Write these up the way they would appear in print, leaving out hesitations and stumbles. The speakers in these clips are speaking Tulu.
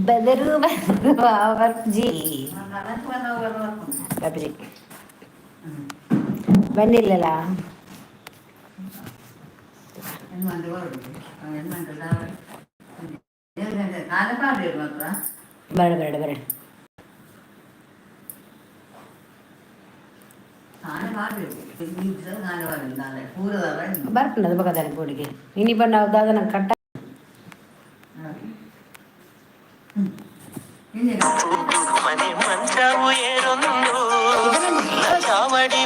ಬದರು ಬರ್ಜಿ ಬರ್ಜಿ ಬಂದಿಲ್ಲಲ್ಲ. ಬೇಡ ಬೇಡ ಬೇಡ. ಬರ್ಪುಂಡು ಬೊಕ ಬೋಡಿಗೆ ಇನಿ ಬಣ್ಣ ದಾದ ನಂಗೆ ಕಟ್ಟ. ಮನೆ ಮಂಚವು ಏರೊಂದು ಚಾವಡಿ.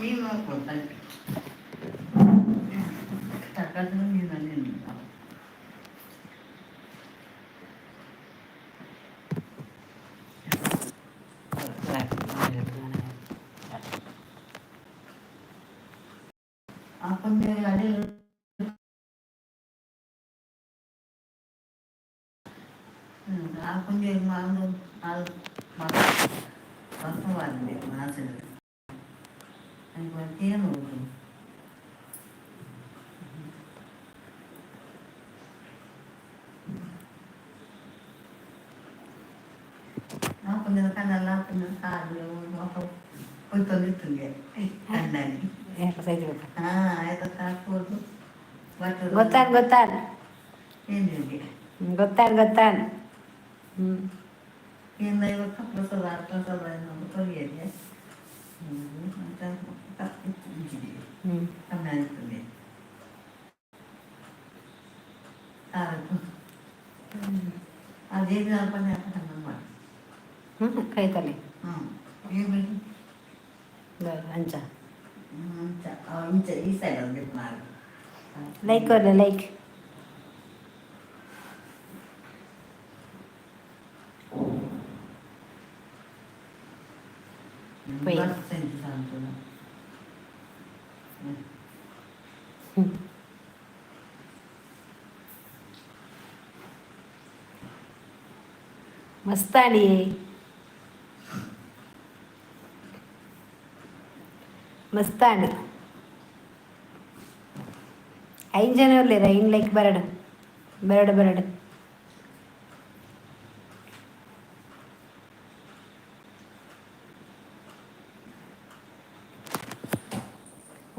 ಮೀನು ನೋಡ್ಕೊಳ್ತಾರೆ ತರಕಾರಿ ಮೀನಲ್ಲಿ. ಆ ಪಂದ್ಯ ಅದೇ ಆ ಪಂದ್ಯ ಅದು ಮನಸ್ಸಿನ ಏನು. ಆ ಪಂದ್ಯದ ಕಣ್ಣಲ್ಲ ಪಂದ್ಯದ ಕಾಲು ಕೊಯ್ತೊಂದಿತ್ತಂಗೆ ಕಣ್ಣಲ್ಲಿ. ಹಾ, ಆಯ್ತು, ಸಾಕ್ಬೋದು. ಗೊತ್ತಾನ್ ಗೊತ್ತಾನ್. ಏನು? ಗೊತ್ತಾನ್ ಗೊತ್ತಾನ್, ಹ್ಞೂ. ಇನ್ನು ಇವತ್ತು ಪ್ರಸಾದ ಪ್ರಸಾದ ತೊಳಿಯದೆ ಅಂತ. ಹ್ಞೂ. ಕಮ್ಮಿ ಆಗ್ತದೆ. ಅದೇನು ಮಾಡಿ. ಹ್ಞೂ, ಕೈತಲೆ. ಹ್ಞೂ, ಏನು? ಅಂಚ. ಅಂಚ ಇಂಚ ಈ ಸೈಡ್ ಒಂದು ಮಾಡಿ. ಲೈಕ್ ಕೊರ್ಲೆ ಲೈಕ್. ಮಸ್ತಾನಿ ಮಸ್ತಾನಿ. ಐದು ಜನ ಇರಲಿರ ಇನ್ ಲೈಕ್ ಬರಡು ಬರಡು ಬರಡು.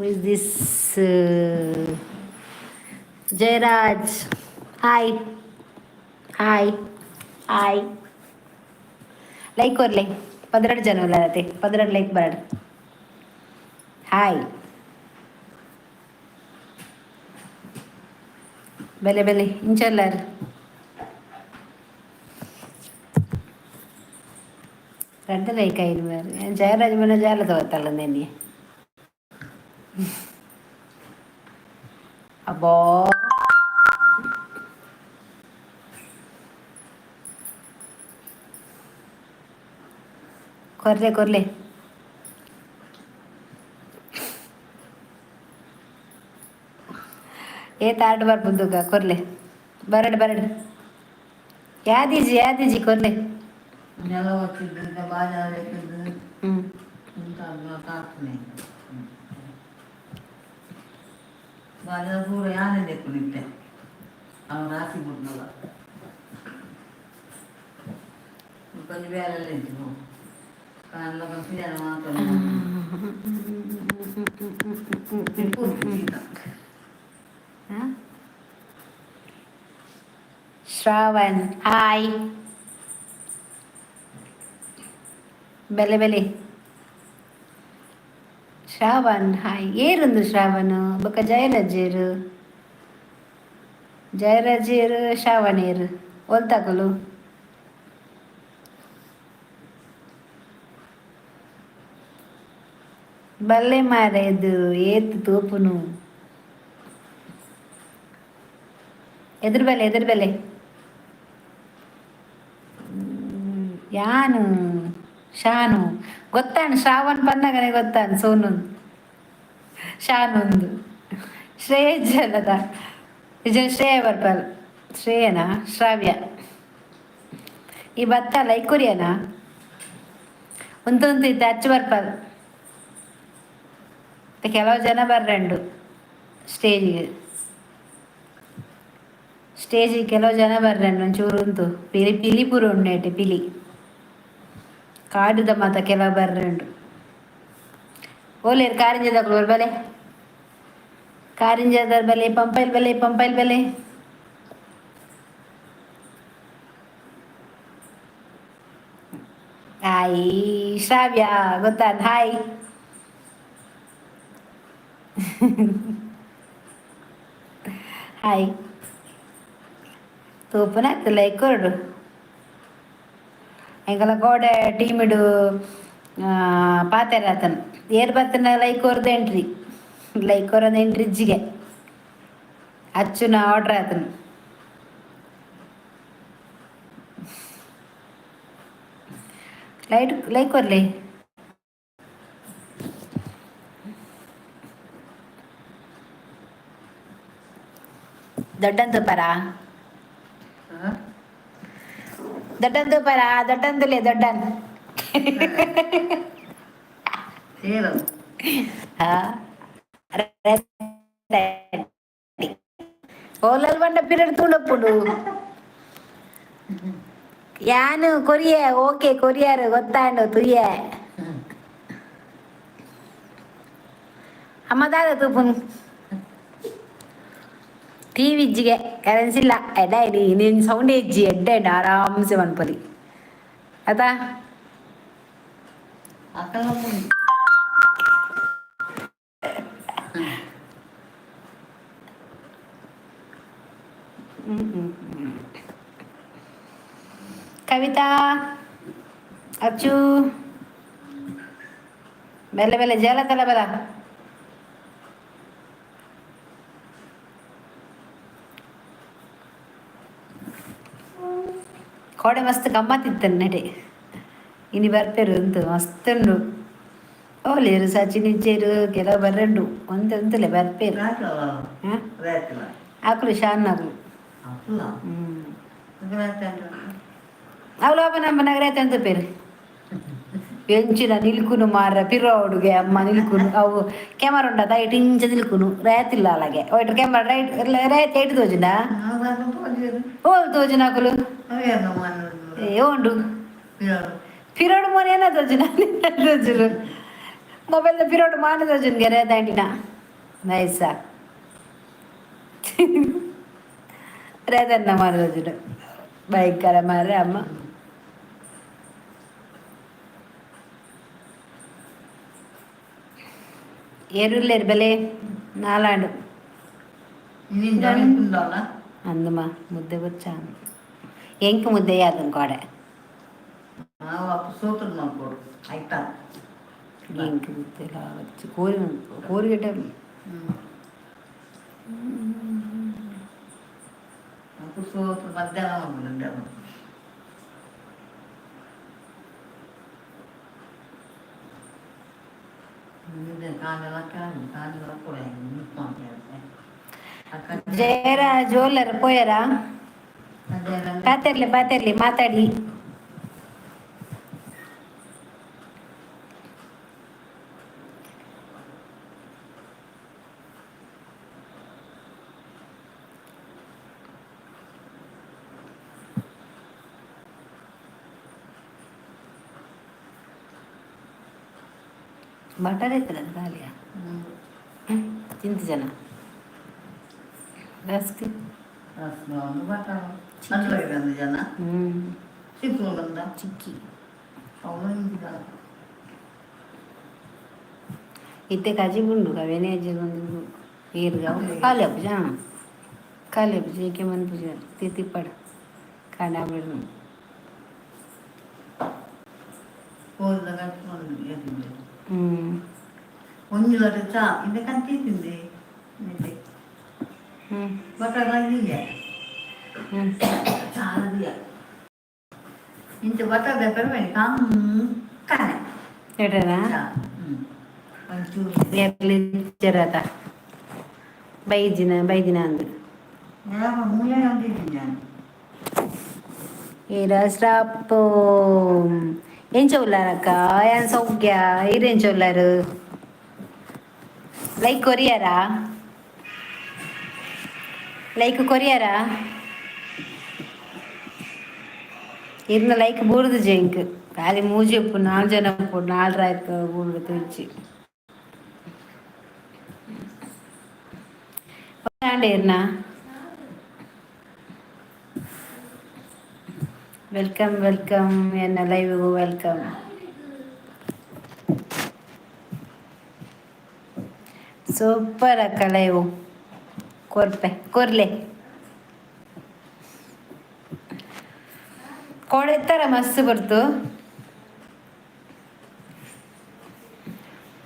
Who is this? Jayaraj, hi hi hi. Like ಕೊರ್ಲೆ. 12 ಜನ ಉಲ್ಲರತೆ, 12 ಲೈಕ್ ಬರಡು. ಹಾಯ್, ಬೆಲೆ ಬೆಲೆ ಇಂಚಲ್ಲಾರ್. ರಡ್ಡ್ ಲೈಕ್ ಐನು ಬೇರೆ. ಜಯರಾಜ್ ಮನೆ ಜಾಲ ತಗೋತಲ್ಲ ನೆನ್ನೆ. ಅಬ್ಬೋ, ಕೊರ್ಲೆ ಕೊರ್ಲೆ. ಏ ತಾಡ್ ಬರ್ಬುದುಗ ಕೊರ್ಲೆ, ಬರಡ್ ಬರಡ್. ಯಾದೀಜಿ ಯಾದೀಜಿ ಕೊರ್ಲೆ. ನೆಲ వచ్చింది బాగా. ಹ್ಞೂ. ಬಾಜಾ ಪೂರ ಯಾನೆ ಲೆಕ್ಕುನಿತ್ತೆ ಅವ ರಾಸಿ ಬಿಟ್ನಲ್ಲ కొంచెం వేరే కాళ్ళ మాత్రం. ಶ್ರಾವಣ್ ಹಾಯ್, ಬೆಲೆ ಬೆಲೆ. ಶ್ರಾವಣ್ ಹಾಯ್. ಏರುಂದು ಶ್ರಾವಣ್ ಬೊಕ ಜಯರಾಜೇರು ಜಯರಾಜೇರು ಶ್ರಾವಣೇರು ಒಲ್ತಾಕಲು. ಬಲ್ಲೆ ಮಾರೇದು ಏತ್ ತೂಪುನು. ಎದುರು ಬೆಲೆ ಎದುರು ಬೆಲೆ. ಯಾನು ಶಾನು ಗೊತ್ತಾನು. ಶ್ರಾವಣ್ ಪನ್ನಗನೆ ಗೊತ್ತಾನು. ಸೋನು ಶಾನೊಂದು ಶ್ರೇಯ ಜಲದ ನಿಜ ಶ್ರೇಯ ಬರ್ಪಲ್. ಶ್ರೇಯನಾ ಶ್ರಾವ್ಯ ಈ ಬತ್ತ ಲೈಕುರಿಯನಾ ಉಂತುಂತು ಇತ್ತು ಅಚ್ಚು ಬರ್ಪಲ್. ಕೆಲವು ಜನ ಬರ್ರಂಡು ಸ್ಟೇಜಿಗೆ. Stage ಕೆಲವು ಜನ ಬರ್ರೆಂಡು ಒಂಚೂರು ಉಂತು ಪಿಲಿ ಪಿಲಿ ಪೂರ ಉಂಡೇಟೆ ಪಿಲಿ ಕಾಡುದ ಮಾತ ಕೆಲವು ಬರ್ರೆಂಡು. ಓಲೇರು ಕಾರಿಂಜದಕ್ಲು ಬಲೆ, ಕಾರಿಂಜದ ಬಲೆ, ಪಂಪೈಲ್ ಬಲೆ, ಪಂಪೈಲ್ ಬಲೆ. ಹಾಯ್ ಶ್ರಾವ್ಯ, ಗೊತ್ತಾ? Hi hi. ತೂಪುನ ಲೈಕ್ ಕೊರಡು. ಎಂಕಲ ಕೋಡೆ ಟೀಮಿಡು ಪಾತೆರ ಆತನ ಏರ್ ಬತ್ತನ ಲೈಕ್ ಕೊರ್ದು ಎಂಟ್ರಿ, ಲೈಕ್ ಕೊರೋದು ಎಂಟ್ರಿ ಇಜ್ಜಿಗೆ ಅಚ್ಚುನ ಆರ್ಡರ್ ಆತನ. ಲೈಟ್ ಲೈಕ್ ಕೊರ್ಲಿ. ದೊಡ್ಡಂತ ಪರ, ದೊಡ್ಡಂದು ಪರ, ದೊಡ್ಡಂದುಲೆ ದೊಡ್ಡನ್. ಹಾ, ಓಲಲ್ ಬಂಡ ಪಿರಡ್ ತೂಂಡಪ್ಪುಂಡು ಯಾನು ಕೊರಿಯ. Okay, courier ಗೊತ್ತಾಂಡು ತುಯ್ಯ. ಅಮ್ಮ ದಾದ ತೂಪುನ್? ಟಿವಿ ಇಜ್ಜಿಗೆ, ಕರೆನ್ಸಿ ಇಲ್ಲ. ಎಡ್ಡ ನೀನು ಸೌಂಡ್ ಇಜ್ಜಿ, ಎಡ್ಡೆ ಆರಾಮ್ಸೆ ಮನ್ಪಲಿ ಆತಾ. ಕವಿತಾ, ಅಚ್ಚು, ಬೆಲೆ ಬೆಲೆ ಜಲ ತಲ ಬಲ. ಕೋಡೆ ಮಸ್ತ್ ಗಮ್ಮತ್ತಿತ್ತನ್ ನಡೆ. ಇನಿ ಬರ್ಪೇರು ಉಂತು ಮಸ್ತ್ ಉಂಡು. ಓಲೇರು ಸಚಿನ್ ಇಜ್ಜೇರು, ಕೆಲವು ಬರ್ರಂಡು ಒಂತೆ ಉಂತುಲೆ ಬರ್ಪೇರು. ಹಾಂ, ಆಕುಲು ಶಾನ್ ಆಕುಲು. ಹ್ಞೂ, ಅವಳು ಅಪ್ಪ ನಮ್ಮ ನಗರ ಅಂತ ಪೇರು ಎಂಚಿನ ನಿಲ್ಕುನು ಮಾರ ಪಿರೋಡುಗೆ ಅಮ್ಮ ನಿಲ್ಕುನು. ಅವು ಕ್ಯಾಮರಾ ಉಂಡ ದೈಟ್ ಇಂಚ ನಿಲ್ಕುನು ರೇತಿಲ್ಲ అలాగే. ಒಯ್ಟ್ ಕ್ಯಾಮರಾ ರೈಟ್ ರೇತ್ ಏಟ್ ತೋಜುಂಡ? ಓ ತೋಜುನ ಅಕುಲು ಏ ಉಂಡು ಪಿರೋಡು ಮೋನೆ ಏನ ತೋಜುನ ತೋಜುನು. ಮೊಬೈಲ್ ಪಿರೋಡು ಮಾನ ತೋಜುನ್ ಗೆರೆ ದಾಂಡಿನ ನೈಸಾ ರೇತನ್ನ ಮಾನ ತೋಜುನು. ಭಯಂಕರ ಮಾರ್ರೆ ಅಮ್ಮ. ಏರುಲ್ಲೇರು ಬೆಲೆ ನಾಲಾಂಡು అందుమా. ముద్ద వచ్చాను ఎంకి ముద్ద వేయాలి కోಡೆ. ಎಂಕ್ ಮುದ್ದೆ వచ్చి కోరి కోరిగడ్డ. మధ్యాహ్నం. ಜಯರ ಜೋಲರ್ ಪೋಯರಾ? ಪಾತೆರ್ಲಿ ಪಾತೆರ್ಲಿ, ಮಾತಾಡಿ. ಬಟರ್ ಐತಲ್ಲ ಖಾಲಿಯ ತಿಂತ ಜನ ರಸ್ಕ್. ಜನ. ಚಿಕ್ಕಿ ಇತ್ತೆ ಕಜಿ ಗುಂಡು ಕವೇನೇ ಒಂದು ಏರ್ಗ ಖಾಲಿ ಅಪ್ಪುಜ, ಖಾಲಿ ಅಪ್ಪುಜ ಏಕೆ ಮನ್ಪುಜ ತಿಪ್ಪಾಡ ಕಾಂಡ. ಒಂಜಿ ಲೋಟ ಚಾ ಇಂದ ಕಂತಿ ತಿಂದೆ. ಬಟರ್ ಚಾ ಇಂಚ ಬಟರ್ ಪೆರ್ಮೆಣಿ ಕಂಕನೆ. ಎಡನಾ? ಚಾ ಒಂಚೂರು. ಜರತ ಬೈದಿನ ಬೈದಿನ ಅಂದು. ಮೂಲೆ ಅಂತಿದ್ದೀನಿ. ಈರ ಶ್ರಾಪು ಎಂಚ ಉಲ್ಲಾರಕ್ಕ? ಏನ್ ಸೌಖ್ಯ? ಈರೆಂಚ ಉಲ್ಲಾರು? ಲೈಕ್ ಕೊರಿಯಾರಾ? ಲೈಕ್ ಕೊರಿಯಾರಾ? ಇರ್ನ ಲೈಕ್ ಬೂರ್ದು ಜೆಂಕ್ ಖಾಲಿ ಮೂಜಿ ಉಪ್ಪು ನಾಲ್ ಜನ ಉಪ್ಪು ನಾಲ್ ರಾಯ್ತು ಬೂರ್ದು ತುಚ್ಚಿ ಇರ್ನ. Welcome welcome ಎನ್ನ ಲೈವ್ಗೂ welcome. Super ಅಕ್ಕ ಲೈವ್ ಕೊರ್ಪೆ ಕೊರ್ಲೆ ಕೋಡೆತ್ತರ ಮಸ್ತ್ ಬರ್ತು.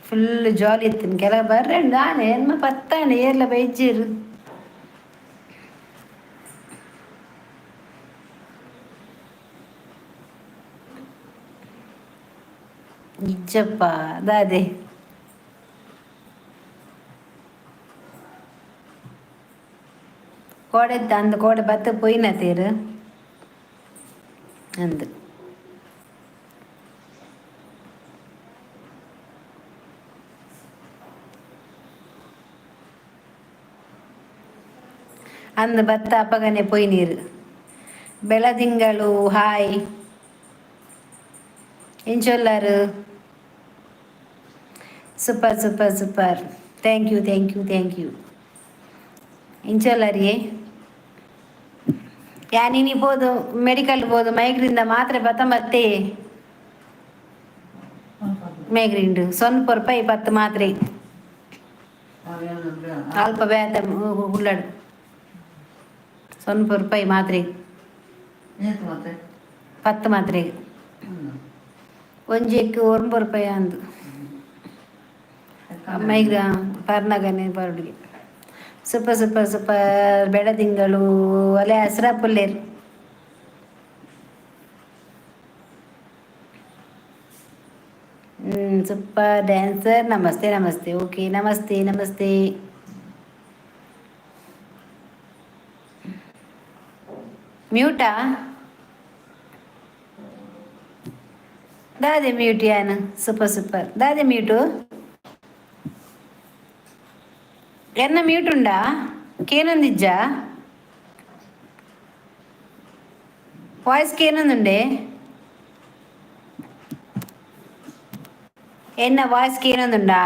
ಫುಲ್ ಜಾಲಿ ಇತ್ತು. ಕೆಲ ಬರ್ರೆ ನಾನೇ ಎನ್ಮ ಪತ್ತಾನೆ ಏರ್ಲ ಬೈಜೇರು. ನಿಜಪ್ಪ ದಾದೆ ಕೋಡೆ ಅಂದ ಕೋಡೆ ಬತ್ತ ಪೊಯ್ನ ತೇರು ಅಂದು. ಅಂದು ಬತ್ತ ಅಪ್ಪಗನೆ ಪೊಯ್ ನೀರು. ಬೆಳದಿಂಗಳು ಹಾಯ್ ಎಂಚೊಲ್ಲಾರು? Super super super, thank you thank you thank you. ಎಂಚೊಲ್ಲಾರಿಯೇ? ಯಾ ನೀನಿ ಪೋದು ಮೆಡಿಕಲ್ ಪೋದು ಮೈಗ್ರಿಂದ ಮಾತ್ರೆ ಬತ್ತಂಬತ್ತೆ ಮೈಗ್ರಿಂಡು ಸೊನ್ಪ ರೂಪಾಯಿ 10 ಮಾತ್ರೆ. ಅಲ್ಪ ಬೇತ ಉಳ್ಳಾಡು ಸೊನ್ಪ ರೂಪಾಯಿ ಮಾತ್ರೆ. 10 ಮಾತ್ರೆ ಒಂಜೆಕ್ 9 ರೂಪಾಯಿ ಅಂದು ಮೈಗ್ರಾ ಪರ್ನಗನೆ ಬರುಡಿಗೆ. Super super super. ಬೆಳದಿಂಗಳು ಒಲೆ ಹಸ್ರ ಪುಲ್ಲೇರು. Super dancer. ನಮಸ್ತೆ ನಮಸ್ತೆ. ಓಕೆ ನಮಸ್ತೆ ನಮಸ್ತೆ. ಮ್ಯೂಟಾ ದಾದೆ ಮ್ಯೂಟ್ ಯಾನ್? ಸೂಪರ್ ಸೂಪರ್ ದಾದೆ ಮ್ಯೂಟು ಎನ್ನ ಮ್ಯೂಟ್ ಉಂಡಾ? ಕೇನೊಂದಿಜ್ಜಾ? ವಾಯ್ಸ್ ಕೇನೊಂದುಂಡೆ? ಎನ್ನ ವಾಯ್ಸ್ ಕೇನೊಂದುಂಡಾ?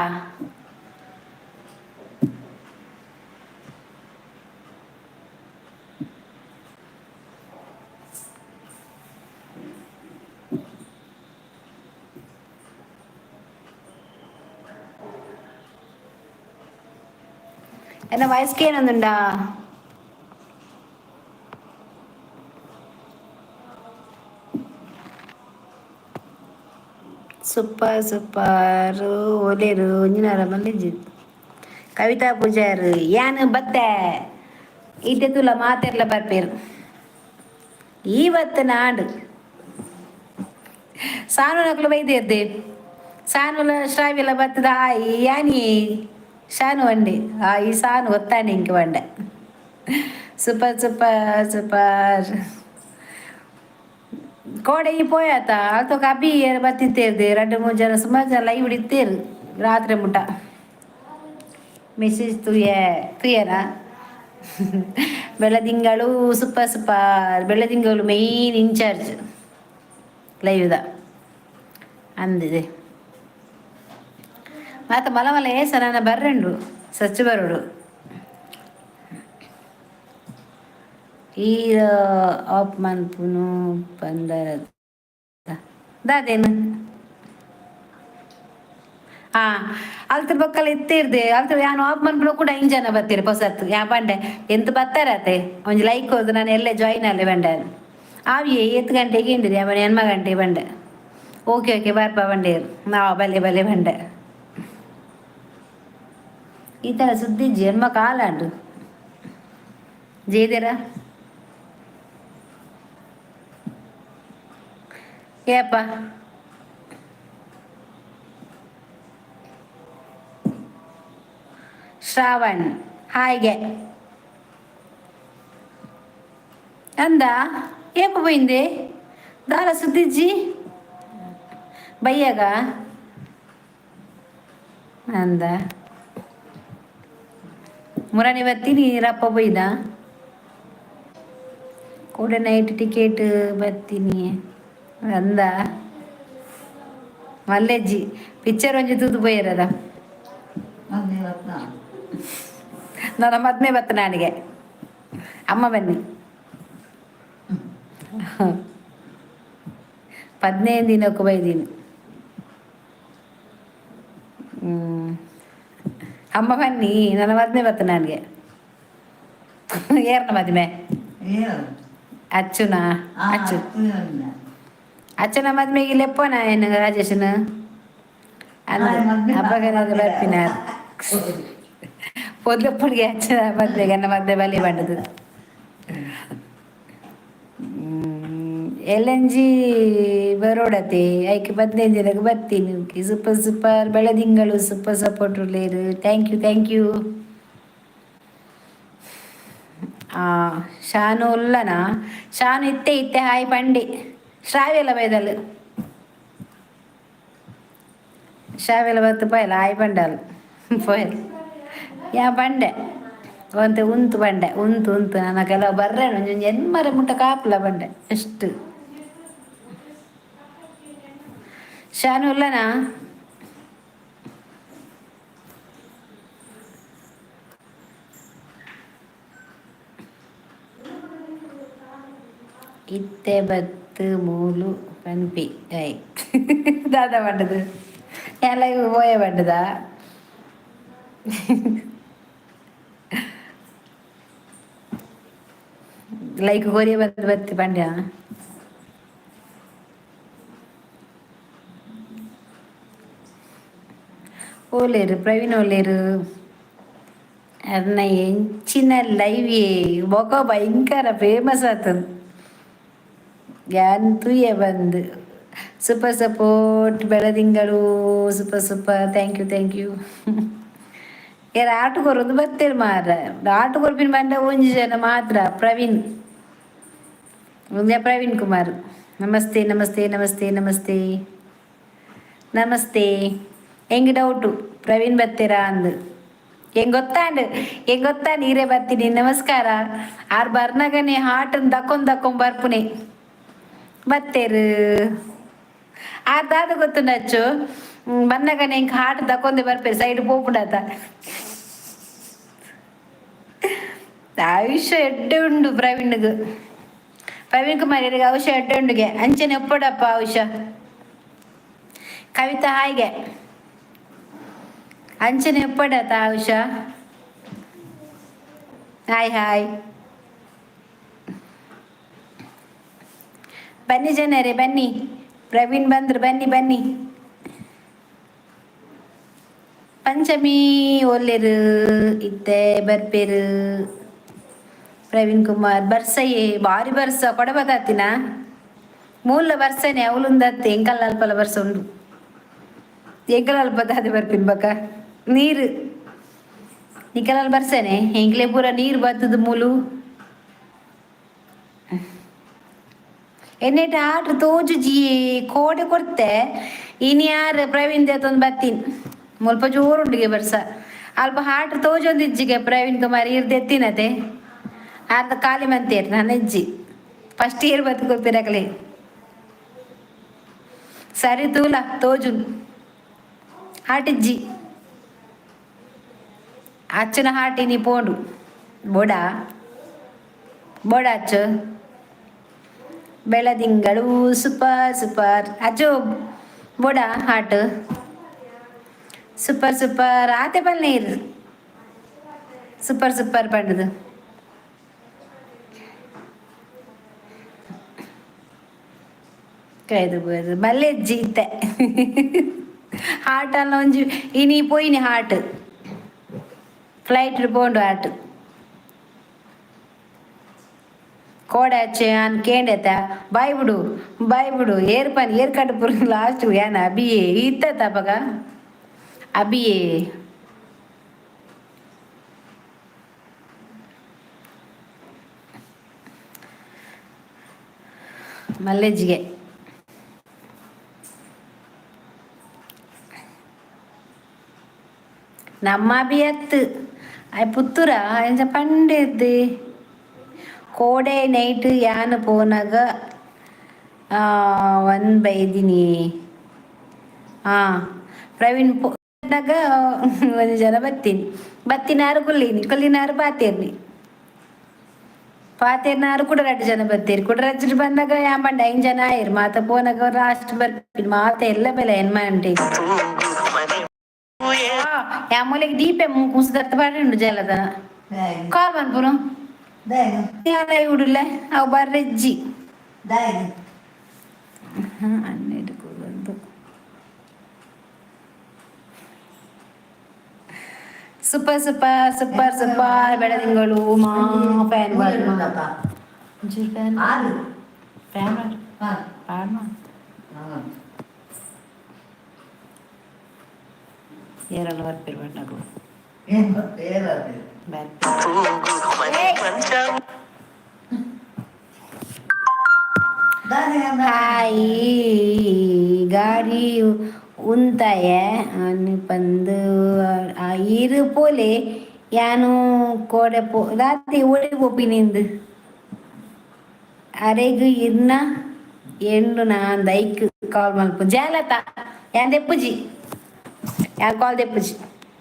ಎನ್ನ ವಾಯ್ಸ್ ಕೇನೊಂದುಂಡಾ? ಸೂಪರ್ ಸೂಪರ್ ಒಲೇರು ಒಂಜಿನಾರ ಮಲ್ಲಿಜಿ ಕವಿತಾ ಪೂಜಾರ್ ಯಾನ್ ಬತ್ತೆ ಇತ್ತೆ ತುಲ ಮಾತೆರ್ಲ ಬರ್ಪೇರು ಇವತ್ತು ನಾಡು ಸಾನು ನಕ್ಲು ಬೈದೇರ್ದೆ ಸಾನುಲ ಶ್ರಾವಿಲ ಬತ್ತದ ಯಾನಿ ಶಾನು వండి ಈ ಸಾನು ಒತ್ತಾನೆ ಇಂಕ వంಡೆ. Super super super. ಕೋಡೆ ಈ ಪೋಯಾತ ಅಲ್ತೊಕ ಅಬ್ಬಿ ಬತ್ತಿತ್ತೇರ್ದೆ ರಡ್ಡು ಮೂರು ಜನ ಸುಮಾರು ಜನ ಲೈವ್ ಇತ್ತೇರು ರಾತ್ರಿ ಮುಟ ಮೆಸೇಜ್ ತೂಯೆ ತೂಯನಾ. Beladingalu super super. Beladingalu main incharge ಲೈವ್ದ ಅಂದಿದೆ. ಮಾತ ಮಲ ಮಲ ಏಸ ನನ್ನ ಬರ್ರೆಂಡು ಸಚ್ಚು ಬರುಡು ಈ ಆಫ್ ಮನ್ಪುನು ಪಂದರ ದಾದೇನು? ಹಾ ಅಲ್ತ ಬೊಕ್ಕಲ ಇತ್ತಿರ್ದೆ ಅಲ್ತ ಯಾನ್ ಆಫ್ ಮನ್ಪುನು ಕೂಡ ಐನ್ ಜನ ಬತ್ತೀರಿ ಪೊಸತ್ತು. ಯಾ ಬಂಡೆ ಎಂತ ಬತ್ತಾರತೆ ಒಂಜಿ ಲೈಕ್ ಹೋದು ನಾನು ಎಲ್ಲೇ ಜಾಯಿನ್ ಅಲ್ಲೇ ಬಂಡೆ ಆವಿಯೇ ಏತ್ ಗಂಟೆಗೆ ಇಂಡಿದೆ ಅವನ ಎನ್ಮ ಗಂಟೆಗೆ ಬಂಡೆ. ಓಕೆ ಓಕೆ ಬರ್ಪ ಬಂಡೇರು ನಾವು ಬಲೆ ಬಲೆ ಬಂಡೆ. ಈ ಥರ ಸುದ್ದಿ ಜನ್ಮ ಕಾಲಾಂಡು ಜೇದಿರ ಏಪ್ಪ ಶ್ರಾವಣ್ ಹಾಯ್ಗೆ ಅಂದ ಏಪ ಪೋಯಿಂದೆ ದಾಲ ಸುದ್ದಿಜ್ಜಿ ಬಯ್ಯಾಗ ಅಂದ ಮುರಾನಿ ಬತ್ತಿ ನೀರಪ್ಪ ಬೊಯ್ದ. ಓಡೆ ನೈಟ್ ಟಿಕೆಟ್ ಬರ್ತೀನಿ ಅಂದ ಮಲ್ಲೆಜ್ಜಿ ಪಿಕ್ಚರ್ ಒಂಜಿ ತೂದು ಪೋಯೆರದ. ಮದ್ಮೆ ಬತ್ತ. ನನ್ನ ಮದ್ಮೆ ಬತ್ತ ನಾನಿಗೆ ಅಮ್ಮ ಬನ್ನಿ 15 ದಿನಕ್ಕೂ ಬೈದೀನಿ. ಅಮ್ಮ ಬನ್ನಿ, ನನ್ನ ಮದ್ಮೆ ಬತ್ತ ನನಗೆ. ಏರ್ನ ಮದ್ಮೆ? ಏನು? ಅಚ್ಚುನಾ? ಅಚ್ಚು. ಅಚ್ಚು. ಅಚ್ಚನ ಮದ್ಮೆಗೆ ಲೆಪ್ಪನ ಏನು ರಾಜೇಶನ? ಅಬ್ಬಗನ ಬರ್ಪಿನ ಪೊದ್ಲೆಪ್ಪುಡಿಗೆ ಅಚ್ಚನ ಮದ್ಮೆಗೆ ನನ್ನ ಮದ್ಮೆ ಬಲಿ ಬಂಡದು. ಎಲ್ ಎನ್ ಜಿ ಬರೋಡತೆ ಐಕೆ 15 ದಿನಕ್ಕೆ ಬರ್ತೀನಿ. Super super Beladingalu super support ಲೇರು. Thank you, thank you. Shanu ಉಲ್ಲನಾ? ಶಾನು ಇತ್ತೆ ಇತ್ತೆ ಹಾಯ್ ಪಂಡಿ. ಶ್ರಾವ್ಯಲ ಬೈದಲ್, ಶ್ರಾವ್ಯಲ ಬತ್ತು ಪೋಯಲ್ಲ. ಹಾಯ್ ಪಂಡಲ್ ಪೋಯಲ್. ಯಾ ಬಂಡೆ ಒಂತೆ ಉಂತು ಬಂಡೆ ಉಂತು ಉಂತು ನನ್ನ ಕೆಲವು ಬರ್ರೆ ಒಂಜೊಂಜಿ ಎನ್ಮರೆ ಮುಟ್ಟ ಕಾಪುಲ ಬಂಡೆ ಎಷ್ಟು. ಶಾನು ಉಲ್ಲನಾ? ಇತ್ತೆ ಬತ್ತು ಮೂಲು ಪನ್ಪಿ I ದಾದ ಪಂಡದು ಎಲ್ಲ ಇವು ಪೋಯ ಪಂಡದ. ಲೈಕ್ ಕೊರಿಯ ಬತ್ತು ಬತ್ತಿ ಪಂಡ್ಯ. ಓಲೇರು ಪ್ರವೀಣ್ ಓಲೇರು ಅರ್ನ ಎಂಚಿನ ಲೈವ್ ಬೊಕ ಭಯಂಕರ ಫೇಮಸ್ ಆತದ. ಯಾನ್ ತೂಯೆ ಬಂದು. Super support Beladingalu super super. Thank you, thank you. ಯಾರು ಆಟ ಕೊರೊಂದು ಬತ್ತೇರು ಮಾರ. ಆಟ ಕೊರ್ಪಿನ ಬಂಡ ಒಂಜಿ ಜನ ಮಾತ್ರ, ಪ್ರವೀಣ್ ಒಂದೇ ಪ್ರವೀಣ್ ಕುಮಾರ್. ನಮಸ್ತೆ ನಮಸ್ತೆ ನಮಸ್ತೆ ನಮಸ್ತೆ ನಮಸ್ತೆ. ಹೆಂಗ್ ಡೌಟು ಪ್ರವೀಣ್ ಬತ್ತೀರಾ ಅಂದು. ಹೆಂಗ್ ಗೊತ್ತಾಂಡ್, ಹೆಂಗ್ ಗೊತ್ತಾ ನೀರೇ ಬರ್ತೀನಿ. ನಮಸ್ಕಾರ. ಆರ್ ಬರ್ನಾಗನೆ ಹಾಟನ್ ದಕ್ಕೊಂಡ್ ದಕ್ಕೊಂಡ್ ಬರ್ಪುನೆ ಬತ್ತೇರು. ಆರ್ ದಾದ ಗೊತ್ತುಂಡಚ್ಚು ಬನ್ನಗನೆ ಇಂಕ್ ಹಾಟ್ ದಕ್ಕೊಂದೆ ಬರ್ಪೇರು ಸೈಡ್ ಪೋಪುಂಡಾತ. ಆಯುಷ್ಯ ಎಡ್ಡೆ ಉಂಡು ಪ್ರವೀಣ್ಗ್. ಪ್ರವೀಣ್ ಕುಮಾರ್ ಎರೆಗ್ ಔಷಧ ಎಡ್ಡೆ ಉಂಡುಗೆ. ಅಂಚನೆ ಒಪ್ಪಡಪ್ಪ ಔಷ. ಕವಿತಾ ಹಾಯ್ಗೆ ಅಂಚನೆ ಒಪ್ಪಡತ ಔಷ. Hi hi. ಬನ್ನಿ ಜನರೇ ಬನ್ನಿ. ಪ್ರವೀಣ್ ಬಂದ್ರು, ಬನ್ನಿ ಬನ್ನಿ. ಪಂಚಮಿ ಒಲ್ಲೆರು ಇತ್ತೆ ಬರ್ಪೇರು. ಪ್ರವೀಣ್ ಕುಮಾರ್ ಬರ್ಸಯ್ಯೆ ಬಾರಿ ಬರ್ಸ ಕೊಡಬದಾತಿನ ಮೂಲ ಬರ್ಸನೆ ಅವಲುಂದತ್ತೆ. ಎಂಕಲ್ ಅಲ್ಪಲ ಬರ್ಸ ಉಂಡು. ಎಂಕಲ್ ಅಲ್ಪ ದಾದೆ ಬರ್ಪಿನ್ ಬಕ ನೀರು ನಿಕಲಲ್ಲಿ ಬರ್ಸನೆ. ಎಂಕ್ಲೆ ಪೂರ ನೀರು ಬತ್ತದ ಮೂಲು. ಎನ್ನೆಟ್ ಆಟ್ರ್ ತೋಜುಜಿ ಕೋಡೆ ಕೊರ್ತೆ. ಇನಿ ಯಾರು ಪ್ರವೀಣ್ ದೇತೊಂದು ಬತ್ತೀನಿ. ಮುಲ್ಪ ಜೋರುಂಡುಗೆ ಬರ್ಸ. ಅಲ್ಪ ಹಾಟ್ರ್ ತೋಜೊಂದಿಜ್ಜಿಗೆ ಪ್ರವೀಣ್ ಕುಮಾರ್ ಇರ್ದು ಎತ್ತಿನತೆ. ಅರ್ಧ ಖಾಲಿ ಮಂತೇರ್ ನನ್ನ ಇಜ್ಜಿ. ಫಸ್ಟ್ ಇಯರ್ ಬತ್ತು ಕೊರ್ಪಿರಕಲೆ ಸರಿ ತೂಲ ತೋಜುನ್ ಹಾಟಿಜ್ಜಿ. ಅಚ್ಚನ ಹಾಟಿನಿ ಪೋಂಡು ಬೋಡಾ ಬೋಡ ಅಚ್ಚು. ಬೆಳದಿಂಗಳು ಸೂಪರ್ ಸೂಪರ್. ಅಚ್ಚು ಬೋಡ ಹಾಟ್ ಸೂಪರ್ ಸೂಪರ್ ಆತೆ ಪಲ್ನೀರು ಸೂಪರ್ ಸೂಪರ್ ಪಂಡದು. ಕೈದು ಬೋದು ಮಲ್ಲೆ ಜೀತೆ ಹಾಟ್ ಅಲ್ಲ ಒಂಜಿ ಇನಿ ಪೋಯಿನಿ ಹಾಟ್ ಫ್ಲೈಟ್ ಪೋಂಡು ಹಾಟ್ ಕೋಡೆ ಅಚ್ಚೆ ಅನ್ ಕೇಂಡೆತ ಬಾಯ್ ಬಿಡು ಬಾಯ್ ಬಿಡು ಏರ್ ಪನ್ ಏರ್ ಕಟ್ಟು ಲಾಸ್ಟ್ ಏನ ಅಬಿಯೇ ಇತ್ತ ಅಪಗ ಅಬಿಯೇ. ಮಲ್ಲೆಜ್ಜಿಗೆ ನಮ್ಮ ಅಬಿ ಅತ್ತು ಆಯ್ ಪುತ್ತೂರ ಎಂಚ ಪಂಡೆದ್ದೆ. ಕೋಡೆ ನೈಟ್ ಯಾನ್ ಪೋನಗ ಒನ್ ಬೈದಿನಿ. ಹಾಂ, ಪ್ರವೀಣ್ ಪೋನಾಗ ಒಂಜಿ ಜನ ಬತ್ತೀನಿ, ಬತ್ತಿನಾರು ಕುಲ್ಲಿನಿ, ಕುಲ್ಲಿನಾರು ಪಾತೇರ್ನಿ, ಪಾತೇರ್ನಾರು ಕೂಡ ರಡ್ಡು ಜನ ಬತ್ತೀರಿ. ಕುಡ ರಜ್ಜು ಬಂದಾಗ ಯಾನ್ ಪಂಡ ಐನ್ ಜನ ಆಯಿರು. ಮಾತ ಪೋನಾಗ ಲಾಸ್ಟ್ ಬರ್ಪಿನಿ ಮಾತ ಎಲ್ಲ ಬೆಲೆ ಏನ್ ಮಂಟಿ. ತೂಗು ಮನೆ ಯಾ ಮೂಲೆಗೆ ದೀಪ ಕುಸುದರ್ತ ಬಾರಿ ಜಲದ. ದಾಯೆಗ್? ಕಾಲ್ ಮನ್ಪುನು. ದಾಯೆಗ್? ಹುಡುಲೆ ಅವು ಬರ್ರೆಜ್ಜಿ. ದಾಯೆಗ್? ಹನ್ನೆರಡು ಒಂದು. Super super super super. ಬೆಳದಿಂಗಳು ಮಾ ಫ್ಯಾನ್. ಉಂಡಪ್ಪ. ಒಂಚೂರು ಫ್ಯಾನ್. ಆರು. ಫ್ಯಾನ್. ಹಾ. ಫ್ಯಾನ್. ಹಾ. ಏರಲ್ಲ ಬರ್ಪಿರ್ ಬಣ್ಣಗಳು. ಏನ್ ಏನ್ ಬರ್ತೀರಿ? ಬರ್ಪಿ. ತೂಗು ಮನೆ ಮಂಚವು ದಾನೆ. ಹಾಯ್, ಗಾಡಿ ಉಂತಾಯ ಪಂದು ಇರು ಪೋಲೆ. ಯಾನು ಕೋಡೆ ಪೋ ರಾತ್ರಿ ಓಡಿ ಪೋಪಿನಿಂದು ಅರೆಗ್ ಇರ್ನ ಎಂಡು ನಾನ್ ದೈಕ್ ಕಾಲ್ ಮಲ್ಪು. ಜಾಲತ ಯಾನ್ ದೆಪ್ಪುಜಿ, ಯಾನ್ ಕಾಲ್ ದೆಪ್ಪುಜಿ.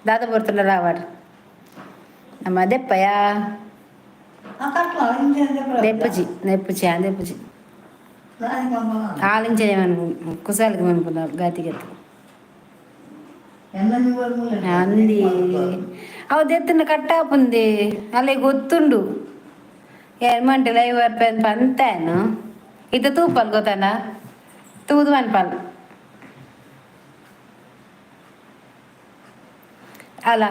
ದಾದ ಬರ್ತುಂಡಲ ಆವಡ್ ನಮ್ಮ ದೆಪ್ಪಯ. ಕಟ್ಲ ಇಂಚೆ. ದೆಪ್ಪುಜಿ, ದೆಪ್ಪುಜಿ, ಯಾನ್ ದೆಪ್ಪುಜಿ. ದಾನೆ ಮನ್ಪುನ? ಆಲಿಂಚನೆ ಮನ್ಪು, ಕುಸಾಲ್ಗೆ ಮನ್ಪುನ ಗಾತಿಗತ್ತು. ಎಲ್ಲ ನೀವು. ಅಂದಿ ಅವು ದೆತ್ತನ ಕಟ್ಟಾಪುಂದೆ ಅಲ್ಲೇ ಗೊತ್ತುಂಡು. ಏರ್ಮಂಟೆ ಲೈವ್ ಬರ್ಪೆನ್ ಪಂತೇನು ಇತ್ತ ತೂಪಲ್ ಗೊತ್ತಾನ ತೂದು ಮನ್ಪಲ್ ಅಲ್ಲ.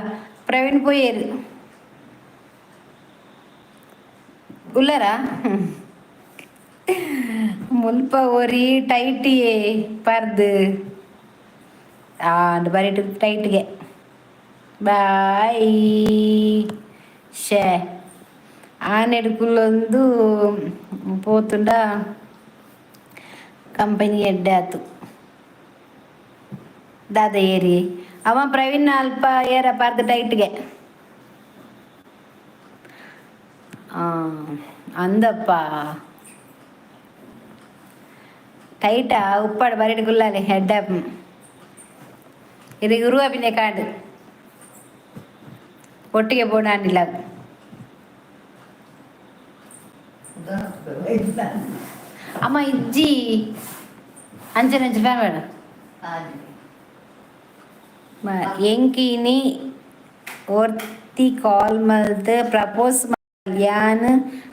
ಪ್ರವೀಣ್ ಪೋಯೇರು ಉಲ್ಲರಾ? ಮುಲ್ಪ ಒರಿ ಟೈಟಿಯೇ ಪರ್ದು ಆಂಡ್ ಬರಿಟ್ ಟೈಟ್ಗೆ. ಬಾಯ್ ಶೇ ಆನೆಡ್ ಕುಲ್ಲೊಂದು ಪೋತುಂಡ ಕಂಪನಿ ಎಡ್ಡೆ ಆತು. ದಾದ ಏರಿ ಅವ ಪ್ರವೀಣ್ ಅಲ್ಪ ಏರ ಪರ್ದು ಟೈಟ್ಗೆ ಅಂದಪ್ಪ. ಟೈಟಾ ಉಪ್ಪಾಡು ಬರಿಟ್ ಗುಲ್ಲಾಲೆ ಹೆಡ್. ಇದು ಗುರು ಅಭಿನಯ ಕಾಂಡ್ ಒಟ್ಟಿಗೆ ಬೋಡಾಂಡಿಲ್ಲ. ಅಮ್ಮ ಇಜ್ಜಿ ಅಂಚನೆ ಅಂಚೆ ಫ್ಯಾನ್ ಬೇಡ. ಎಂಕಿನಿ ಒರ್ತಿ ಕಾಲ್ ಮಲ್ತ್ ಪ್ರಪೋಸ್ ಯಾನ್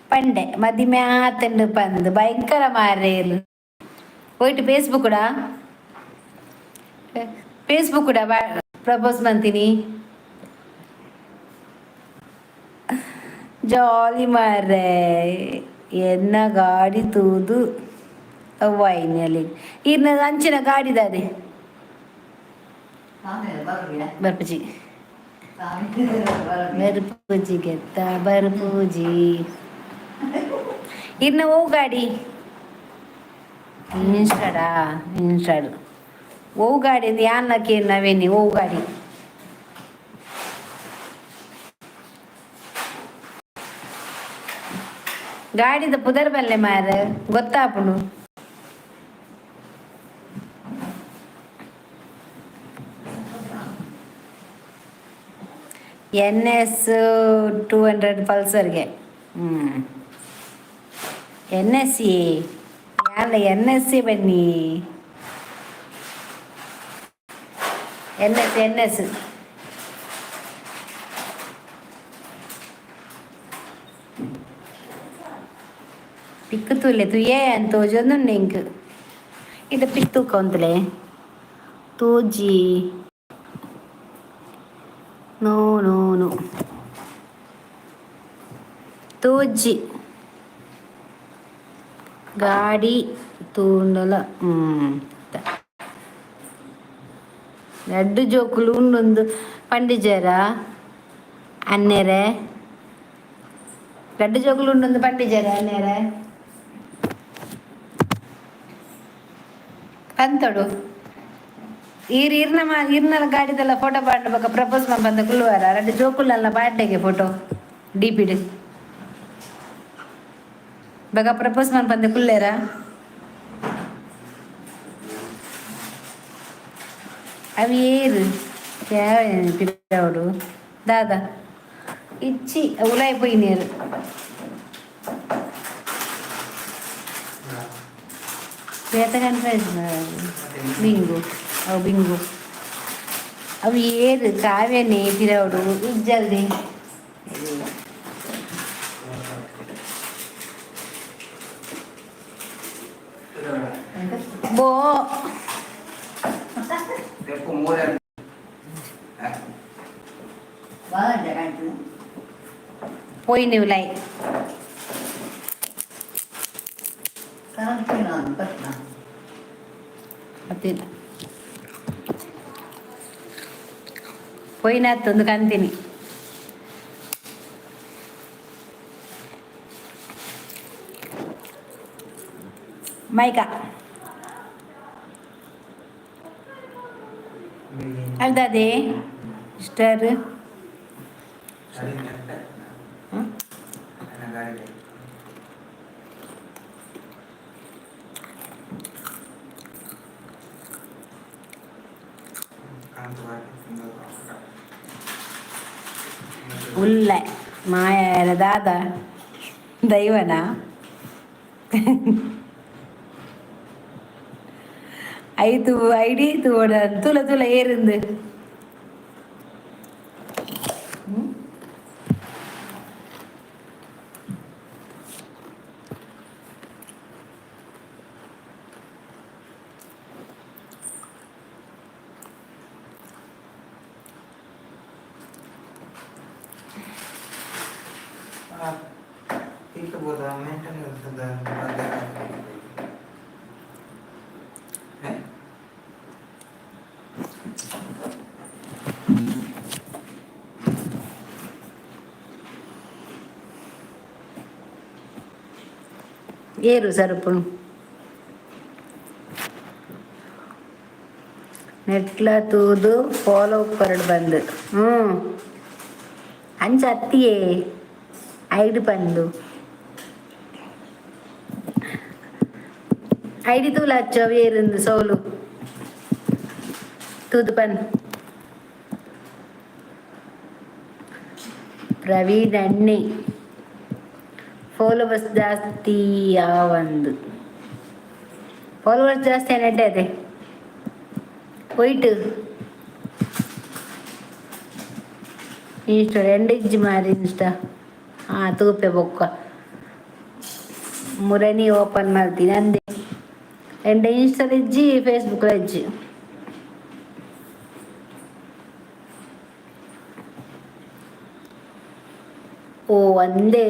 ಪಂಡೆ ಮದಿಮೆ ಆತಂಡು ಪಂದ್. ಭಯಂಕರ ಮಾರೇಲು. ಹೋಯ್ತು ಫೇಸ್ಬುಕ್ ಫೇಸ್ಬುಕ್ ಪ್ರಪೋಸ್ ಮಂತೀನಿ. ಜಾಲಿ ಮಾರ್ರೆ. ಎನ್ನ ಗಾಡಿ ತೂದು ಅವ್ವಾಯಿನಲ್ಲಿ ಇರ್ನ ಅಂಚಿನ ಗಾಡಿದಾದೆ. ಬರ್ಪುಜಿ ಬರ್ಪುಜಿ ಗೆತ್ತ ಬರ್ಪುಜಿ. ಇರ್ನ ಓ ಗಾಡಿ ಇನ್ಸ್ಟಾಡಾ? ಇನ್ಸ್ಟಾಡು ಓ ಗಾಡಿ ಯಾನ್ನ ಕೇಳಿ ಓ ಗಾಡಿ. ಗಾಡಿದ ಪುದರ್ ಬಲ್ಲೆ ಮಾರ ಗೊತ್ತಾಪುಂಡು. ಎನ್ ಎಸ್ 200 ಪಲ್ಸರ್ಗೆ. ಹ್ಞೂ, N S C ಯಾಲ್ಲ? N S C ಬನ್ನಿ. N S N S pick ತೂಲೆ ತುಯೇ ಅಂತ ತೋಜೊಂದುಂಡು ಎಂಕ್. ಇದು ಪಿಕ್ ತೂಕೊಂತಲೆ ತೋಜಿ. No no no, ತೋಜಿ. ಗಾಡಿ ತೂಂಡಲ. ಹ್ಮ್, ರಡ್ಡು ಜೋಕುಲು ಉಂಡೊಂದು ಪಂಡಿಜರ ಅನ್ನೆರೆ. ರಡ್ಡು ಜೋಕುಲು ಉಂಡೊಂದು ಪಂಡಿಜರ ಅನ್ನೆರೆ ಪಂತೊಡು. ಈರ್ ಇರ್ನ ಮಾ ಇರ್ನಲ ಗಾಡಿದೆಲ್ಲ ಫೋಟೋ ಪಾಡ್ನ ಬೊಕ ಪ್ರಪೋಸ್ ಮಲ್ಪಂದ ಕುಲ್ಲುವಾರ? ರಡ್ಡು ಜೋಕುಲಲ್ಲ ಪಾಡ್ಡೆಗೆ ಫೋಟೋ ಡಿಪಿಡ್. ಬಗ ಪ್ರಪೋಸ್ ಮನ್ಪಂದೆ ಕುಲ್ಲೇರಾ? ಅವು ಏರು ಪಿರವಡು ದಾದಾ ಇಚ್ಚಿ ಉಲಾಯಿ ಪೋಯಿನೇರು. ಬೇತ ಬಿಂಗು ಅವು ಬಿಂಗು ಅವು ಏರು ಕಾವ್ಯನೇ ಪಿರವಡು ಇಜ್ಜಲ್ದಿ. ಬೋ. ಬಾಳ ಕಾಣ್ತದೆ. ಪೋಯಿನಿ ಉಲಾಯಿ. ಕರೆಂಟ್ ಪೋಯಿನ ಪಟ್ನ. ಅತ್ತಿಲ್ಲ ಪೋಯಿನಾತ್ತೊಂದು ಕಂತೀನಿ. ಮೈಕ ಅಲ್ದಾದೆ ಸ್ಟರ್. ಉಲ್ಲೆ ಮಾಯ ದಾದ ದೈವನ ಐತು ಐಡಿ ತೂಡ ತುಲ ತುಲ ಏರಿಂದು. ಏರು ಸರಪುನು ನೆಟ್ಲ ತೂದು ಫಾಲೋ ಪರಡು ಬಂದು ಹ್ಞೂ ಅಂಚ ಅತ್ತಿಯೇ ಐಡಿ ಬಂದು ಐಡಿ ತೂಲ ಅಚ್ಚೋ ಏರಿಂದು ಸೋಲು ತೂದು ಪನ್. ಪ್ರವೀಣ್ ಅಣ್ಣೆ ಫಾಲೋವರ್ಸ್ ಜಾಸ್ತಿ ಒಂದು ಫಾಲೋವರ್ಸ್ ಜಾಸ್ತಿ ಅನ್ನಟ್ಟೆ ಅದೇ ಹೋಯ್ತು. ಇನ್ಸ್ಟಾ ಎರಡು ಇಜ್ಜಿ ಮಾರಿ ಇನ್ಸ್ಟಾ. ಹಾಂ, ತೂಪೆ ಬೊಕ್ಕ ಮುರಣಿ ಓಪನ್ ಮಾಡ್ತೀನಿ ಅಂದೆ. ಎಂಡ ಇನ್ಸ್ಟಾಲ್ ಇಜ್ಜಿ, ಫೇಸ್ಬುಕ್ ಇಜ್ಜಿ. ಓ ಒಂದೇ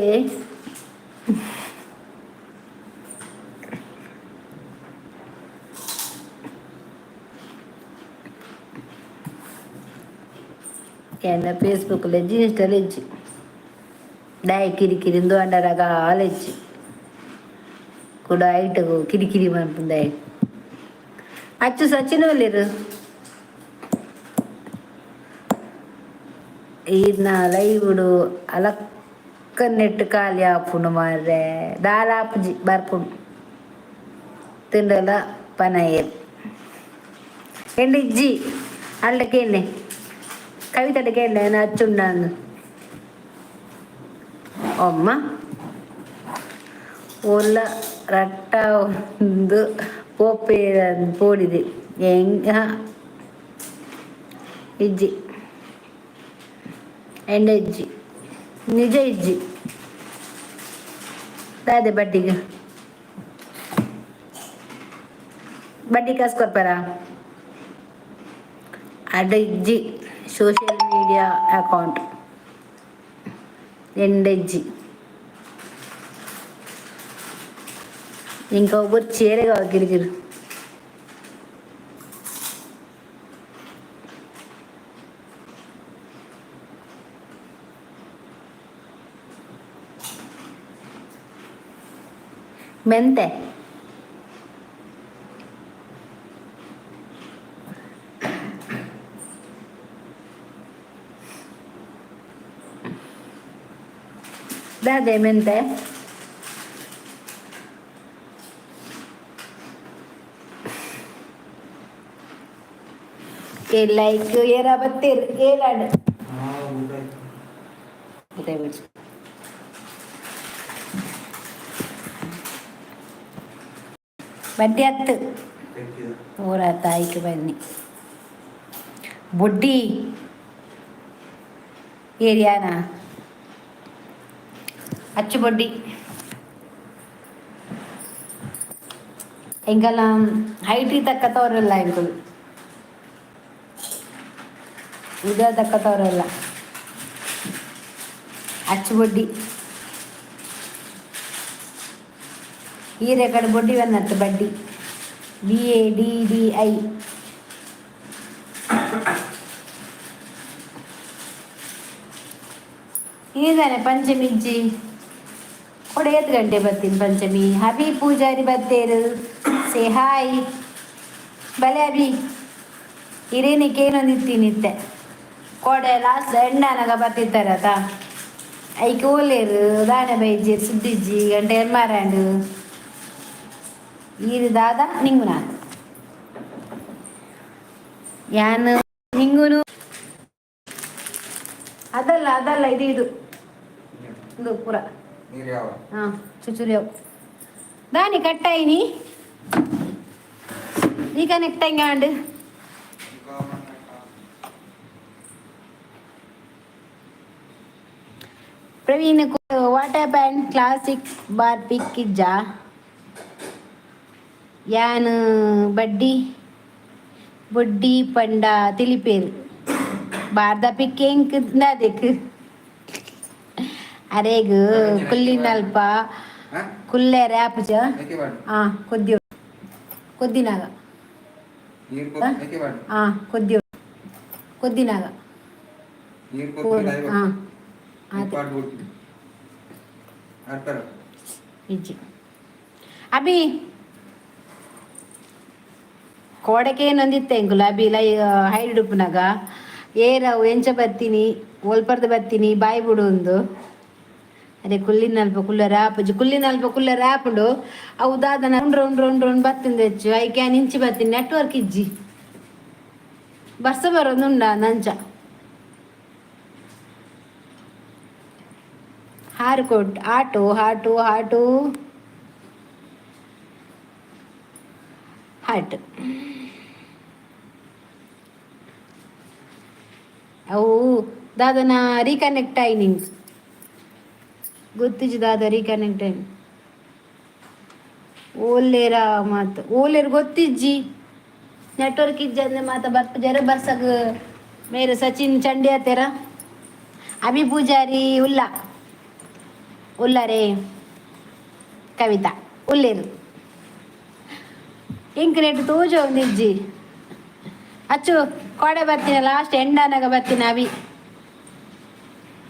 ಎನ್ನ ಫೇಸ್ಬುಕ್ ಇಜ್ಜಿ, ಇನ್ಸ್ಟಾಲ್ ಇಜ್ಜಿ. ದಾಯಿ ಕಿರಿಕಿರಿ ಇಂದು ಅಂಡರಾಗ ಆಲೆಜ್ಜಿ ಕೂಡ ಐಟ್ ಕಿರಿಕಿರಿ ಮನ್ಪುಂದಾಯಿ. ಅಚ್ಚು ಸಚಿನ್ ಒಲ್ಲೆರು ಈರ್ನ ಲೈವುಡು ಅಲಕ್ಕ ನೆಟ್ ಖಾಲಿ ಆಪುಂಡು ಮಾರ್ರೆ. ದಾಲ ಆಪುಜಿ ಬರ್ಪುಂಡು ತಿಂಡಲ ಪನಯೆರ್ ಎಂಡ ಇಜ್ಜಿ. ಅಲ್ಡ ಕೇಂಡೆ ಕವಿತಡ ಕೇಂಡೆ ಅಚ್ಚುಂಡಂದು ಒಮ್ಮ ಒಲ್ಲ ರಟ್ಟ ಒಂದು ಪೋಪೆ ಪೋಡಿದೆ ಹೆಂಗ ಇಜ್ಜಿ ಎಂಡ ಇಜ್ಜಿ ನಿಜ ಇಜ್ಜಿ ದಾದೆ ಬಡ್ಡಿಗೆ ಬಡ್ಡಿ ಕಾಸು ಕೊರ್ಪಾರ ಅಡ ಇಜ್ಜಿ. Social media account ಎಂಡ ಇಜ್ಜಿ. ఇంకా ಒಬ್ಬರು ಚೇರೆಗೆ ಗಿರಿಗಿರು. ಮೆಂತೆ ದಾದೆ ಮೆಂತೆ. A like ಏರ ಬತ್ತೀರ್ ಏಲಾಡು ಗೊತ್ತಾಯ್ತು. ಬಡ್ಡಿ ಹತ್ತು ಊರ ತಾಯಿಗೆ ಬನ್ನಿ ಬುಡ್ಡಿ ಏರಿಯಾನ ಅಚ್ಚು ಬಡ್ಡಿ ಎಂಕಲ್ಲ ಹೈಟಿ ತಕ್ಕ ತೋರಲ್ಲ, ಎಂಕುಲು ಉದ ತಕ್ಕ ತೋರಲ್ಲ. ಅಚ್ಚು ಬಡ್ಡಿ ಈ ರೆಕಾರ್ಡ್ ಬೊಡ್ಡಿ ಬನ್ನತ್ತು ಬಡ್ಡಿ BADDI. ಇದಾನೆ ಪಂಚಮಿ ಇಜ್ಜಿ ಕೊಡೆ ಏತ್ ಗಂಟೆ ಬರ್ತೀನಿ ಪಂಚಮಿ. ಹಬಿ ಪೂಜಾರಿ ಬತ್ತೇರು, ಸೇ ಹಾಯ್. ಬಲೆ ಅಭಿ, ಹಿರೇನಿಕ್ಕೆ ಏನೊಂದಿತ್ತೀನಿ ಇತ್ತೆ ಕೋಡೆ ಲಾಸ್ಟ್ ಎಂಡಾನಾಗ ಬರ್ತಿತ್ತಾರತ. ಐಕ್ ಓಲೇರು ದಾನೆ ಬೈಜಿ ಸುದ್ದಿಜ್ಜಿ ಗಂಟೆ ಎಮ್ಮಾರಾಂಡು ಈರು ದಾದ ನಿಂಗುನ ಯಾನು ನಿಂಗುನು ಅದಲ್ಲ ಅದಲ್ಲ, ಇದು ಇದು ಇದು ಪೂರ. ನೀರು ಯಾವ? ಹಾಂ, ಚುಚುರಿ ಅವು ದಾನಿ ಕಟ್ಟಾಯಿನಿ ರೀಕನೆಕ್ಟ್ ಹಂಗಾಂಡು. Praveen, what and classic bar pick ಇಜ್ಜಾ? ಯಾನ್ ಬಡ್ಡಿ ಬೊಡ್ಡಿ ಪಂಡ ತಿಳಿಪೇರು ಬಾರ್ದ ಪಿಕ್ ಎಂಕ್ ಅದಕ್ಕೆ ಅರೇಗ್ ಕುಲ್ಲಿನಲ್ಪ ಕುಲ್ಲೆ ಆಪುಜ. ಆ ಕೊದ್ದಿ ಕೊದ್ದಿನಾಗ. ಆ ಕೊದ್ದಿ ಕೊದ್ದಿನಾಗ. ಹಾ ಇಜ್ಜಿ ಅಭಿ ಕೋಡಕ್ಕೆ ಏನೊಂದಿತ್ತೆ ಎಂಕುಲು ಅಭಿ ಲೈ ಹೈಡ್ ಉಪ್ಪುನಾಗ ಏರವು ಎಂಚ ಬತ್ತೀನಿ ಒಲ್ಪರ್ದು ಬತ್ತೀನಿ ಬಾಯಿ ಬಿಡು ಒಂದು. ಅದೇ ಕುಲ್ಲಿನಲ್ಪ ಕುಲ್ಲ ರ್ಯಾಪುಜಿ ಕುಲ್ಲಿನಲ್ಪ ಕುಲ್ಲ ರ್ಯಾಪುಂಡು ಅವು ದಾದನ round round round round ಬತ್ತಿಂದ ಹೆಚ್ಚು I can ಇಂಚಿ ಬತ್ತೀನಿ ನೆಟ್ವರ್ಕ್ ಇಜ್ಜಿ ಬರ್ಸ ಬರೋದುಂಡ ನಂಚ ಹಾರ್ಕೊಟ್ auto auto auto heart ಅವು ದಾದನ ರೀಕನೆಕ್ಟ್ ಆಯ್ನಿಂಗ್ ಗೊತ್ತಿಜಿ ದಾದ ರೀಕನೆಕ್ಟ್ ಆಯ್ನಿ ಓಲೇರ ಮಾತು ಓಲೇರ್ ಗೊತ್ತಿಜ್ಜಿ ನೆಟ್ವರ್ಕ್ ಇಜ್ಜಿ ಅಂದ್ರೆ ಮಾತ ಬರ್ಪ ಜರ ಬರ್ಸಗ್ ಮೇರೆ ಸಚಿನ್ ಚಂಡಿಯ ತೆರ ಅಭಿ ಪೂಜಾರಿ ಉಲ್ಲ ಉಲ್ಲರೇ ಕವಿತಾ ಉಲ್ಲೇರು ಇಂಕ್ ನೆಟ್ ತೋಜ ಒಂದಿಜ್ಜಿ ಅಚ್ಚು ಕೋಡೆ ಬರ್ತೀನಿ ಲಾಸ್ಟ್ ಎಂಡಾನಾಗ ಬರ್ತೀನಿ ಅಭಿ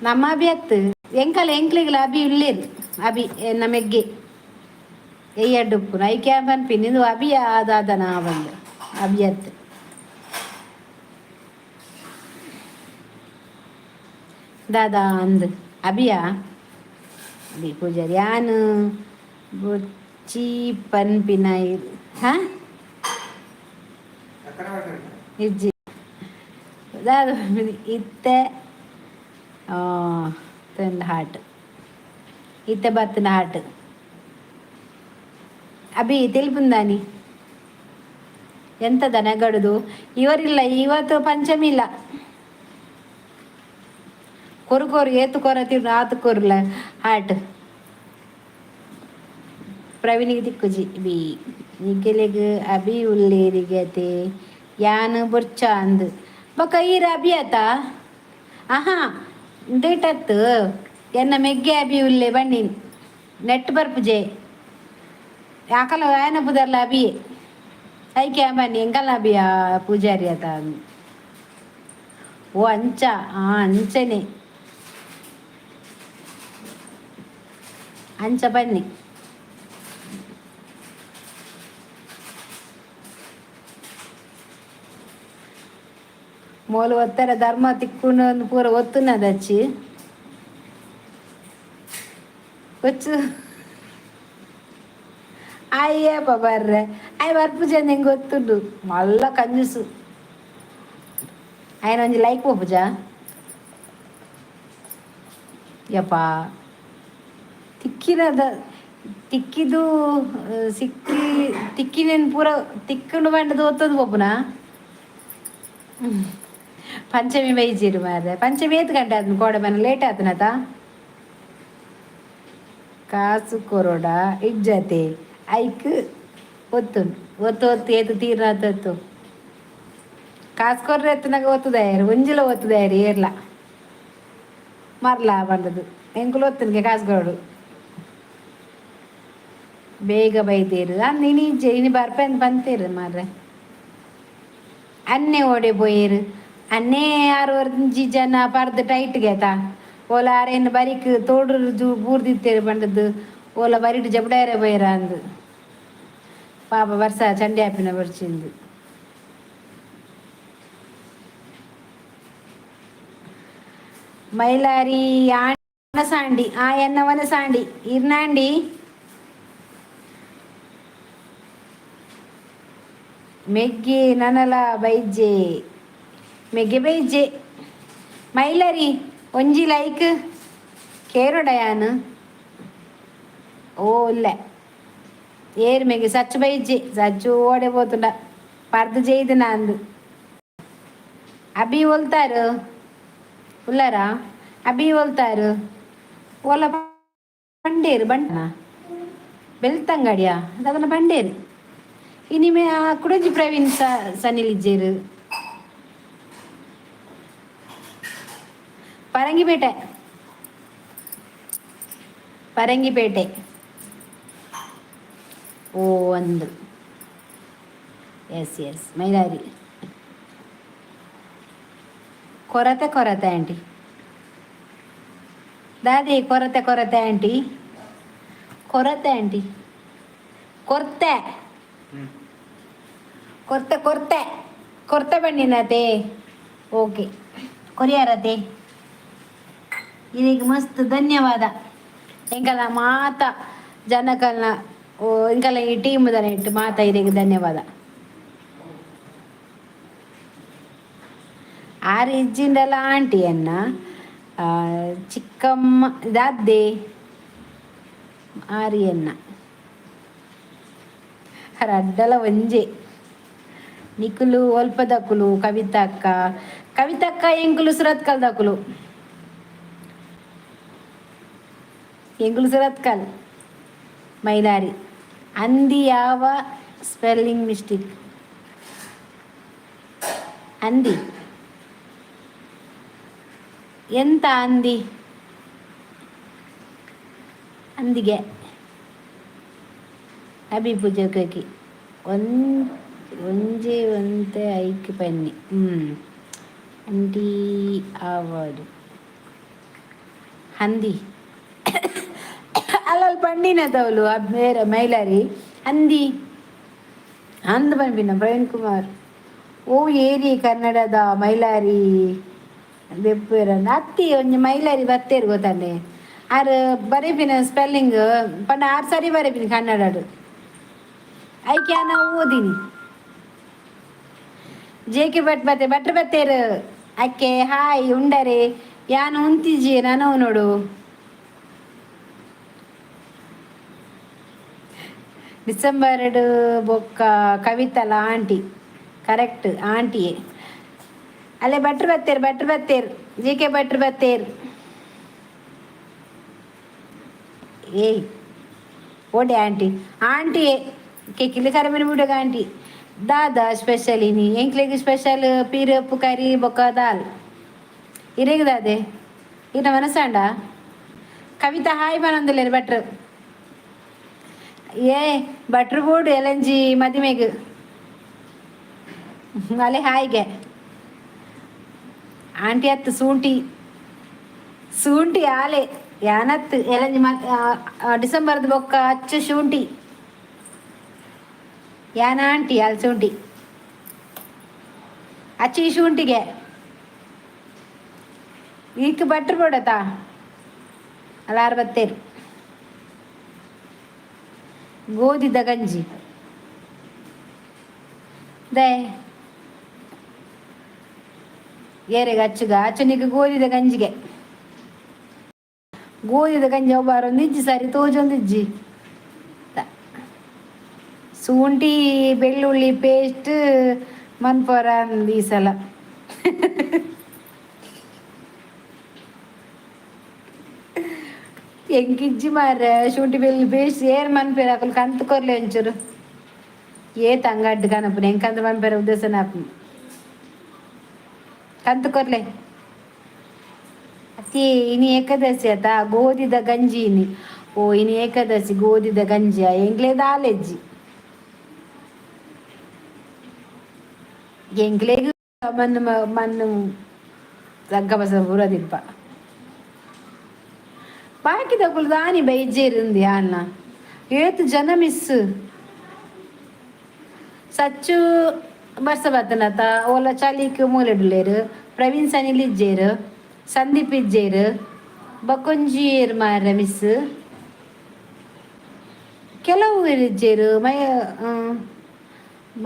ನಮ್ಮ ಅಭಿ ಅತ್ತು ಎಂಕಲ ಎಂಕ್ಲಿಗ್ಲ ಅಭಿ ಉಲ್ಲೇರು ಅಭಿ ನಮ್ಮೆಗ್ಗೆ ಎಯ್ಯಡ್ಡುಪ್ಪು I ಕ್ಯಾಂಪ್ ಅನ್ಪಿನಿ ಇದು ಅಭಿ ಆದಾದನ ಬಂದು ಅಭಿ ಅತ್ತು ದಾದಾ ಅಂದ್ ಅಭಿಯಾ ಅಭಿ ಪೂಜಾರಿ ಯಾನು ಬೊಚ್ಚಿ ಪನ್ಪಿನ ಹಾ ಇಜ್ಜಿ ದಾದ ಇತ್ತೆ ತಂದ ಹಾಟ್ ಇತ್ತೆ ಬತ್ತಿನ ಹಾಟ್ ಅಭಿ ತಿಳಿಪುಂದಾನಿ ಎಂತದ ನೆಗಡುದು ಇವರಿಲ್ಲ ಇವತ್ತು ಪಂಚಮಿ ಇಲ್ಲ ಕೊರು ಕೊರು ಏತು ಕೊರ ಆತು ಕೊರ್ಲ ಹಾಟ್ ಪ್ರವೀಣಿಗೆ ತಿಕ್ಕುಜಿ ಬಿ ನಿಗೆಲೆಗ್ ಅಭಿ ಉಲ್ಲೇರಿಗೆ ಯಾನ್ ಬೊರ್ಚ ಅಂದ್ ಬೊಕ ಈರ್ ಅಭಿ ಆತ ಆಹಾ ಡೇಟತ್ತು ಎನ್ನ ಮೆಗ್ಗೆ ಅಭಿ ಉಲ್ಲೆ ಬನ್ನಿ ನೆಟ್ ಬರ್ಪುಜೆ ಯಾಕಲ ಆಯನ ಪುದರ್ಲ ಅಭಿ ಐಕೆ ಬನ್ನಿ ಎಂಕಲ್ಲ ಅಭಿಯ ಪೂಜಾರಿ ಆತ. ಓ ಅಂಚ ಆ ಅಂಚನೆ ಅಂಚ ಬನ್ನಿ. ಮೋಲು ಒತ್ತರ ಧರ್ಮ ತಿಕ್ಕುನ ಪೂರ ಒತ್ತುನದಚ್ಚಿ ಕೊಚ್ಚು ಅಯ್ಯಪ್ಪ ಬರ್ರೆ ಅಯ್ಯ ಬರ್ಪುಜೆ ನಿಂಗೆ ಗೊತ್ತುಂಡು ಮಲ್ಲ ಕಂಜೂಸು. ఆయన ಒಂಜಿ ಲೈಕ್ ಪೋಪುಜ ಯಪ್ಪ ತಿಕ್ಕಿನದ ತಿಕ್ಕಿದು ಸಿಕ್ಕಿ ತಿಕ್ಕಿನೇನು ಪೂರ ತಿಕ್ಕುಂಡು ಬಂಡದು ಒತ್ತೊಂದು ಪೋಪುನಾ. ಪಂಚಮಿ ಬೈಜೀರು ಮಾರ್ರೆ. ಪಂಚಮಿ ಏತ್ ಗಂಟೆ ಆತನ ಕೋಡೆ ಮನೆ ಲೇಟ್ ಆತನತ. ಕಾಸು ಕೊರೋಡ ಇಜ್ಜತೆ ಐಕ್ ಒತ್ತು ಒತ್ತು ಒತ್ತು ಏತು ತೀರ್ನಾತ ಒತ್ತು ಕಾಸು ಕೊರ್ರೆ ಎತ್ತನಾಗ ಒತ್ತುದಾಯರು ಒಂಜಿಲ ಒತ್ತುದಾಯರು ಏರ್ಲ ಮರ್ಲ ಬಂದದ್ದು ಎಂಕುಲು ಒತ್ತನಿಗೆ ಕಾಸು ಕೊರಡು ಬೇಗ ಬೈದೇರು ಅಂದ್ ಇನಿ ಇಜ್ಜೆ ಇನಿ ಬರ್ಪೆಂದು ಬಂತೇರು ಮಾರ್ರೆ. ಅನ್ನೆ ಓಡೆ ಪೋಯೇರು ಅನ್ನೇ ಆರು ಒಂಜಿ ಜನ ಪರ್ದು ಟೈಟ್ ಗೇತ ಓಲ ಆರೇನು ಬರಿಕ್ ತೋಡು ಜೂ ಬೂರ್ದಿತ್ತೇರು ಬಂಡದ್ದು ಓಲ ಬರಿಟ್ ಜಬಡಾರೆ ಪೋಯರ ಅಂದು ಪಾಪ ವರ್ಷ ಚಂಡಿ ಆಪಿನ ಬರ್ಚಿಂದು. ಮೈಲಾರಿ ಸಾಂಡಿ ಆ ಎನ್ನವನ ಸಾಂಡಿ ಇರ್ನಾಂಡಿ ಮೆಗ್ಗಿ ನನಲ ಬೈಜೆ ಮೆಗ್ಗೆ ಬೈಜೆ. ಮೈಲಾರಿ ಒಂಜಿ ಲೈಕ್ ಕೇರೋಡಯಾನ್ ಓ ಇಲ್ಲ ಏರು ಮೆಗ್ಗೆ ಸಚ್ಚು ಬೈಜೆ ಸಚ್ಚು ಓಡೆ ಪೋತುಂಡ ಪರ್ದು ಜೈದು ಅಂದು. ಅಭಿ ಒಲ್ತಾರು ಉಲ್ಲಾರಾ? ಅಭಿ ಒಲ್ತಾರು ಓಲ ಬಂಡೇರು ಬಂಡ ಬೆಳ್ತಂಗಡಿಯಾ ಅದನ್ನ ಬಂಡೇರು ಇನಿಮೆ ಆ ಕುಡಂಜಿ ಪ್ರವೀಣ್ ಸನಿಲಿಜ್ಜೇರು ಪರಂಗಿಪೇಟೆ ಪರಂಗಿಪೇಟೆ. ಓ ಒಂದು ಎಸ್ ಎಸ್ ಮೈಲಾರಿ ಕೊರತೆ ಕೊರತೆ ಆಂಟಿ ದಾದಿ ಕೊರತೆ ಕೊರತೆ ಆಂಟಿ ಕೊರತೆ ಆಂಟಿ ಕೊರ್ತೆ ಕೊರ್ತೆ ಕೊರ್ತೆ ಕೊರ್ತೆ ಬಣ್ಣಿನತೆ ಓಕೆ ಕೊರಿಯಾರತೆ ಇದಕ್ಕೆ ಮಸ್ತ್ ಧನ್ಯವಾದ. ಎಂಕಲ ಮಾತ ಜನಕಲ್ನ ಓ ಎಂಕಲ ಈ ಟೀಮ್ ಇಟ್ಟು ಮಾತ ಇದಕ್ಕೆ ಧನ್ಯವಾದ. ಆರು ಇಜ್ಜಿಂಡಲ ಆಂಟಿಯನ್ನ ಚಿಕ್ಕಮ್ಮ ದಾದ್ದೆ ಆರಿಯನ್ನ ರಡ್ಡಲ ಒಂಜೆ ನಿಕುಲು ಒಲ್ಪದಕುಲು ಕವಿತಕ್ಕ ಕವಿತಕ್ಕ ಎಂಕುಲು ಸುರತ್ಕಲ್ ದಕುಲು ಎಂಕುಲು ಸುರತ್ಕಲ್. ಮೈಲಾರಿ ಅಂದಿ ಯಾವ ಸ್ಪೆಲ್ಲಿಂಗ್ ಮಿಸ್ಟೇಕ್ ಅಂದಿ ಎಂತ ಅಂದಿ ಅಂದಿಗೆ ಅಭಿ ಪೂಜೆಗೆ ಒಂಜೆ ಒಂತೆ ಐಕ್ ಪನ್ನಿ ಹ್ಞೂ ಅಂಟಿ ಆವಡು ಹಂದಿ ಅಲ್ಲಲ್ಲಿ ಪಂಡಿನ ತವಲು ಬೇರೆ ಮೈಲಾರಿ ಹಂದಿ ಅಂದ್ ಪನ್ಪಿನ ಪ್ರವೀಣ್ ಕುಮಾರ್ ಓ ಏರಿ ಕನ್ನಡದ ಮೈಲಾರಿ ಬೆಪ್ಪೇರ ಅತ್ತಿ ಒಂಜಿ ಮೈಲಾರಿ ಬತ್ತೇರು ಗೊತ್ತಾನೆ ಆರ್ ಬರೆಪಿನ ಸ್ಪೆಲ್ಲಿಂಗ್ ಪಂಡ ಆರು ಸರಿ ಬರೆಪಿನ ಕನ್ನಡಡು ಐಕ್ಯಾ ನಾವು ಓದಿನಿ. ಜೆ ಕೆ ಭಟ್ ಬತ್ತೆ ಭಟ್ರು ಬತ್ತೇರು ಅಕ್ಕೆ ಹಾಯ್ ಉಂಡರೆ ಯಾನು ಉಂತಿಜಿ ನಾನು ನೋಡು. ಡಿಸೆಂಬರ್ ಬೊಕ್ಕ ಕವಿತಲ ಆಂಟಿ ಕರೆಕ್ಟ್ ಆಂಟಿಯೇ ಅಲ್ಲೇ ಭಟ್ರು ಬತ್ತೇರು ಭಟ್ರು ಬತ್ತೇರು ಜಿ ಕೆ ಭಟ್ರು ಬತ್ತೇರು. ಏಯ್ ಓಡೆ ಆಂಟಿ ಆಂಟಿ ಕೆಕ್ಕಿಲಿ ಕರಮಿನ ಬಿಡಗ ಆಂಟಿ ದಾದಾ ಸ್ಪೆಷಲ್ ಇನಿ ಎಂಕ್ಲೆಗ್ ಸ್ಪೆಷಲ್ ಪೀರಪ್ಪು ಕರಿ ಬೊಕ್ಕ ದಾಲ್ ಇರೆಗ್ ದಾದೆ ಇನ್ನ ಮನಸಾಂಡ ಕವಿತಾ ಹಾಯ್ ಪನೊಂದುಲ್ಲೆರ್ ಭಟ್ರು ಏ ಭಟ್ರು ಬೋಡು ಎಲಂಜಿ ಮದಿಮೆಗ್ ಅಲೆ ಹಾಯ್ಗೆ ಆಂಟಿ ಅತ್ತು ಸೂಂಟಿ ಸೂಂಟಿ ಆಲೆ ಯಾನತ್ತು ಎಲಂಜಿ ಡಿಸೆಂಬರ್ದ ಬೊಕ್ಕ ಅಚ್ಚು ಶುಂಠಿ ಯಾನ ಆಂಟಿ ಅಲ್ಲಿ ಶುಂಠಿ ಅಚ್ಚು ಈ ಶುಂಠಿಗೆ ಈಕ್ ಬಟ್ರ್ ಬೋಡತಾ ಅಲ್ಲ ಅರವತ್ತೇರು ಗೋಧಿದ ಗಂಜಿ they. ಏರೆಗ್ ಅಚ್ಚುಗ ಅಚ್ಚನಿಗೆ ಗೋಧಿದ ಗಂಜಿಗೆ, ಗೋಧಿದ ಗಂಜಿ ಅವು ಬಾರೊಂದಿಜ್ಜಿ, ಸರಿ ತೋಜೊಂದಿಜ್ಜಿ. ಶುಂಠಿ ಬೆಳ್ಳುಳ್ಳಿ ಪೇಸ್ಟ್ ಮನ್ಪೊರ ಈ ಸಲ. ಎಂಕಿಜ್ಜಿ ಮಾರ್ರೆ ಶುಂಠಿ ಬೆಳ್ಳುಳ್ಳಿ ಪೇಸ್ಟ್. ಏರ್ ಮನ್ಪೇರು ಅಕುಲು ಕಂತ್ ಕೊರ್ಲೆ ಒಂಚೂರು. ಏತ್ ಅಂಗಡ್ಡು ಕನಪುನ ಎಂಕಂತ ಮನ್ಪೇರ ಉದ್ದೇಶನ ಆಪುನು. ಕಂತ್ ಕೊರ್ಲೆ. ಅತಿ ಇನಿ ಏಕಾದಶಿ ಆತ, ಗೋಧಿದ ಗಂಜಿ ಇನಿ. ಓ, ಇನಿ ಏಕಾದಶಿ, ಗೋಧಿದ ಗಂಜಿ. ಎಂಕ್ಲೆ ದಾಲೆಜ್ಜಿ. ಎಂಕ್ಲೆಗ್ ಮಣ್ಣು ಮಣ್ಣು ತಗ್ಗ ಬಸ ಪೂರ ದಿಲ್ಪ. ಬಾಕಿದಕುಲು ದಾನಿ ಬೈಜೇರುಂದು ಅನ್ನ. ಏತ್ ಜನ ಮಿಸ್. ಸಚ್ಚು ಬರ್ಸ ಬತ್ತನತ ಓಲ ಚಳಿಕ್ ಮೂಲೆಡುಲ್ಲೇರು. ಪ್ರವೀಣ್ ಸನಿಲ್ ಇಜ್ಜೇರು, ಸಂದೀಪ್ ಇಜ್ಜೇರು, ಬಕ್ಕೊಂಜಿ ಏರ್ ಮಾರ್ರೆ ಮಿಸ್? ಕೆಲವು ಇಜ್ಜೇರು. ಮೈ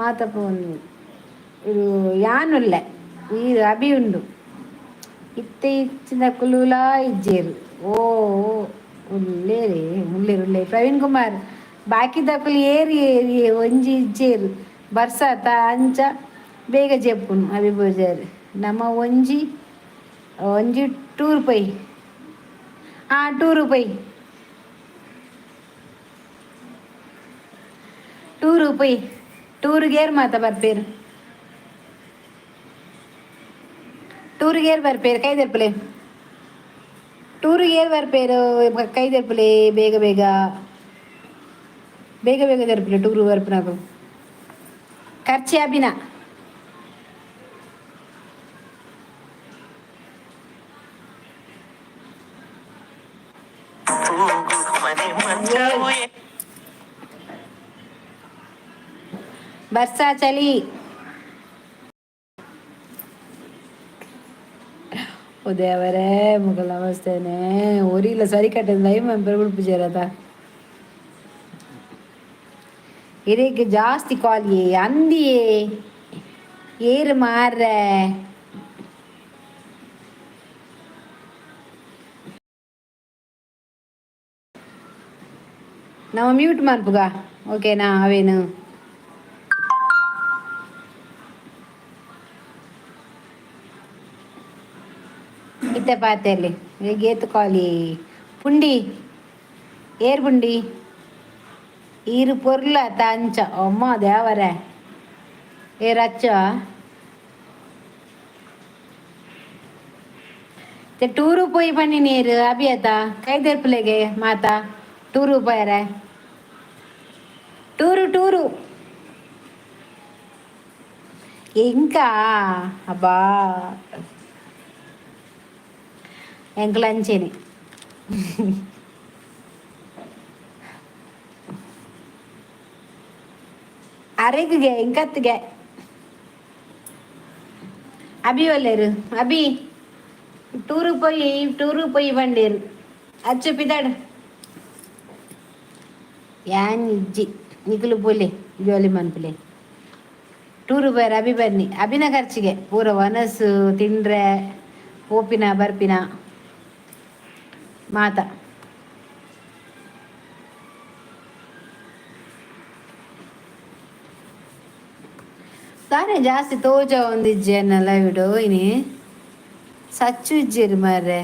ಮಾತಪ್ಪ ಯಾನುಲ್ಲೆ, ಈರ್ ಅಭಿ ಉಂಡು. ಇತ್ತೆ ಇಚ್ಚಿನಕುಲುಲಾ ಇಜ್ಜೇರು. ಓ, ಉಲ್ಲೇರಿ, ಉಲ್ಲೇರು ಉಲ್ಲೇರು. ಪ್ರವೀಣ್ ಕುಮಾರ್, ಬಾಕಿದಕುಲು ಏರಿ ಏರಿ ಒಂಜಿ ಇಜ್ಜೇರು. ಬರ್ಸಾತ ಅಂಚ ಬೇಗ ಜೆಪ್ಪುನು. ಅಭಿ ಪೂಜಾರಿ, ನಮ ಒಂಜಿ ಒಂಜಿ ಟೂರ್ ಪೋಯಿ. ಆ ಟೂರು ಪೋಯಿ, ಟೂರು ಪೋಯಿ. ಟೂರಿಗೆ ಏರ್ ಮಾತ ಬರ್ಪೇರು? ಟೂರಿಗೆ ಏರ್ ಬರ್ಪೇರು? ಕೈ ದೆರ್ಪುಲೆ. ಟೂರಿಗೆ ಏರ್ ಬರ್ಪೇರು? ಕೈ ದೆರ್ಪುಲೆ. ಬೇಗ ಬೇಗ, ಬೇಗ ಬೇಗ ದೆರ್ಪುಲೆ. ಟೂರು ಬರ್ಪುನಕು ಖರ್ಚಿ ಅಭಿನ. ತೂಗು ಮನೆ ಮಂಚವು. ಬರ್ಸಾ ಚಳಿ. ಓ ದೇವರೇ, ಮುಗಲ್ ನಮಸ್ತೇನೆ. ಒರಿಲ್ಲ ಸರಿ ಕಟ್ಟದ ಲೈವ್ ಮೆಂಬರ್ ಉಳ್ಪುಜಾರದ. ಇರೆಗ್ ಜಾಸ್ತಿ ಕಾಲ್ ಏ ಅಂದಿಯೇ. ಏರು ಮಾರ್ರೆ? ನಾವು ಮ್ಯೂಟ್ ಮನ್ಪುಗ, ಓಕೆನಾ? ಅವೇನು ಇತ್ತೆ ಪಾತೆರ್ಲಿ. ಏತು ಕಾಲಿ? ಪುಂಡಿ, ಏರ್ ಪುಂಡಿ? ಈರು ಪೊರ್ಲ ಅಂಚ. ಅಮ್ಮ ದೇವರೇ, ಏರ್ ಅಚ್ಚ? ಟೂರು ಪೋಯಿ ಪನ್ನಿ ನೀರು ಅಭಿಯತ. ಕೈ ದೆರ್ಪುಲೆಗೆ ಮಾತಾ. ಟೂರು ಪೋಯರೆ? ಟೂರು ಟೂರು ఇంకా అబ్బా, ಎಂಕ್ಲ ಅಂಚೆನೆ. ಅರೆಗೆ ಇಂಕತ್ತಿಗೆ. ಅಭಿ ಒಲ್ಲೇರು? ಅಭಿ ಟೂರು ಪೋಯಿ, ಟೂರು ಪೋಯಿ ಬಂಡೇರು. ಅಚ್ಚು ಪಿದಾಡು. ಯಾನ್ ಇಜ್ಜಿ, ನಿಕುಲು ಪೋಲೆ, ಜೋಲಿ ಮನ್ಪುಲೆ. ಟೂರು ಪೋಯರ್ ಅಭಿ ಬನ್ನಿ. ಅಭಿನ ಖರ್ಚಿಗೆ ಪೂರ ವನಸು ತಿಂಡ್ರೆ, ಪೋಪಿನ ಬರ್ಪಿನ ಮಾತ. ದಾನೆ ಜಾಸ್ತಿ ತೋಜ ಒಂದಿಜ್ಜಿ ಅನ್ನಲ್ಲ ಬಿಡು. ಇನಿ ಸಚ್ಚು ಇಜ್ಜಿರು ಮಾರ್ರೆ.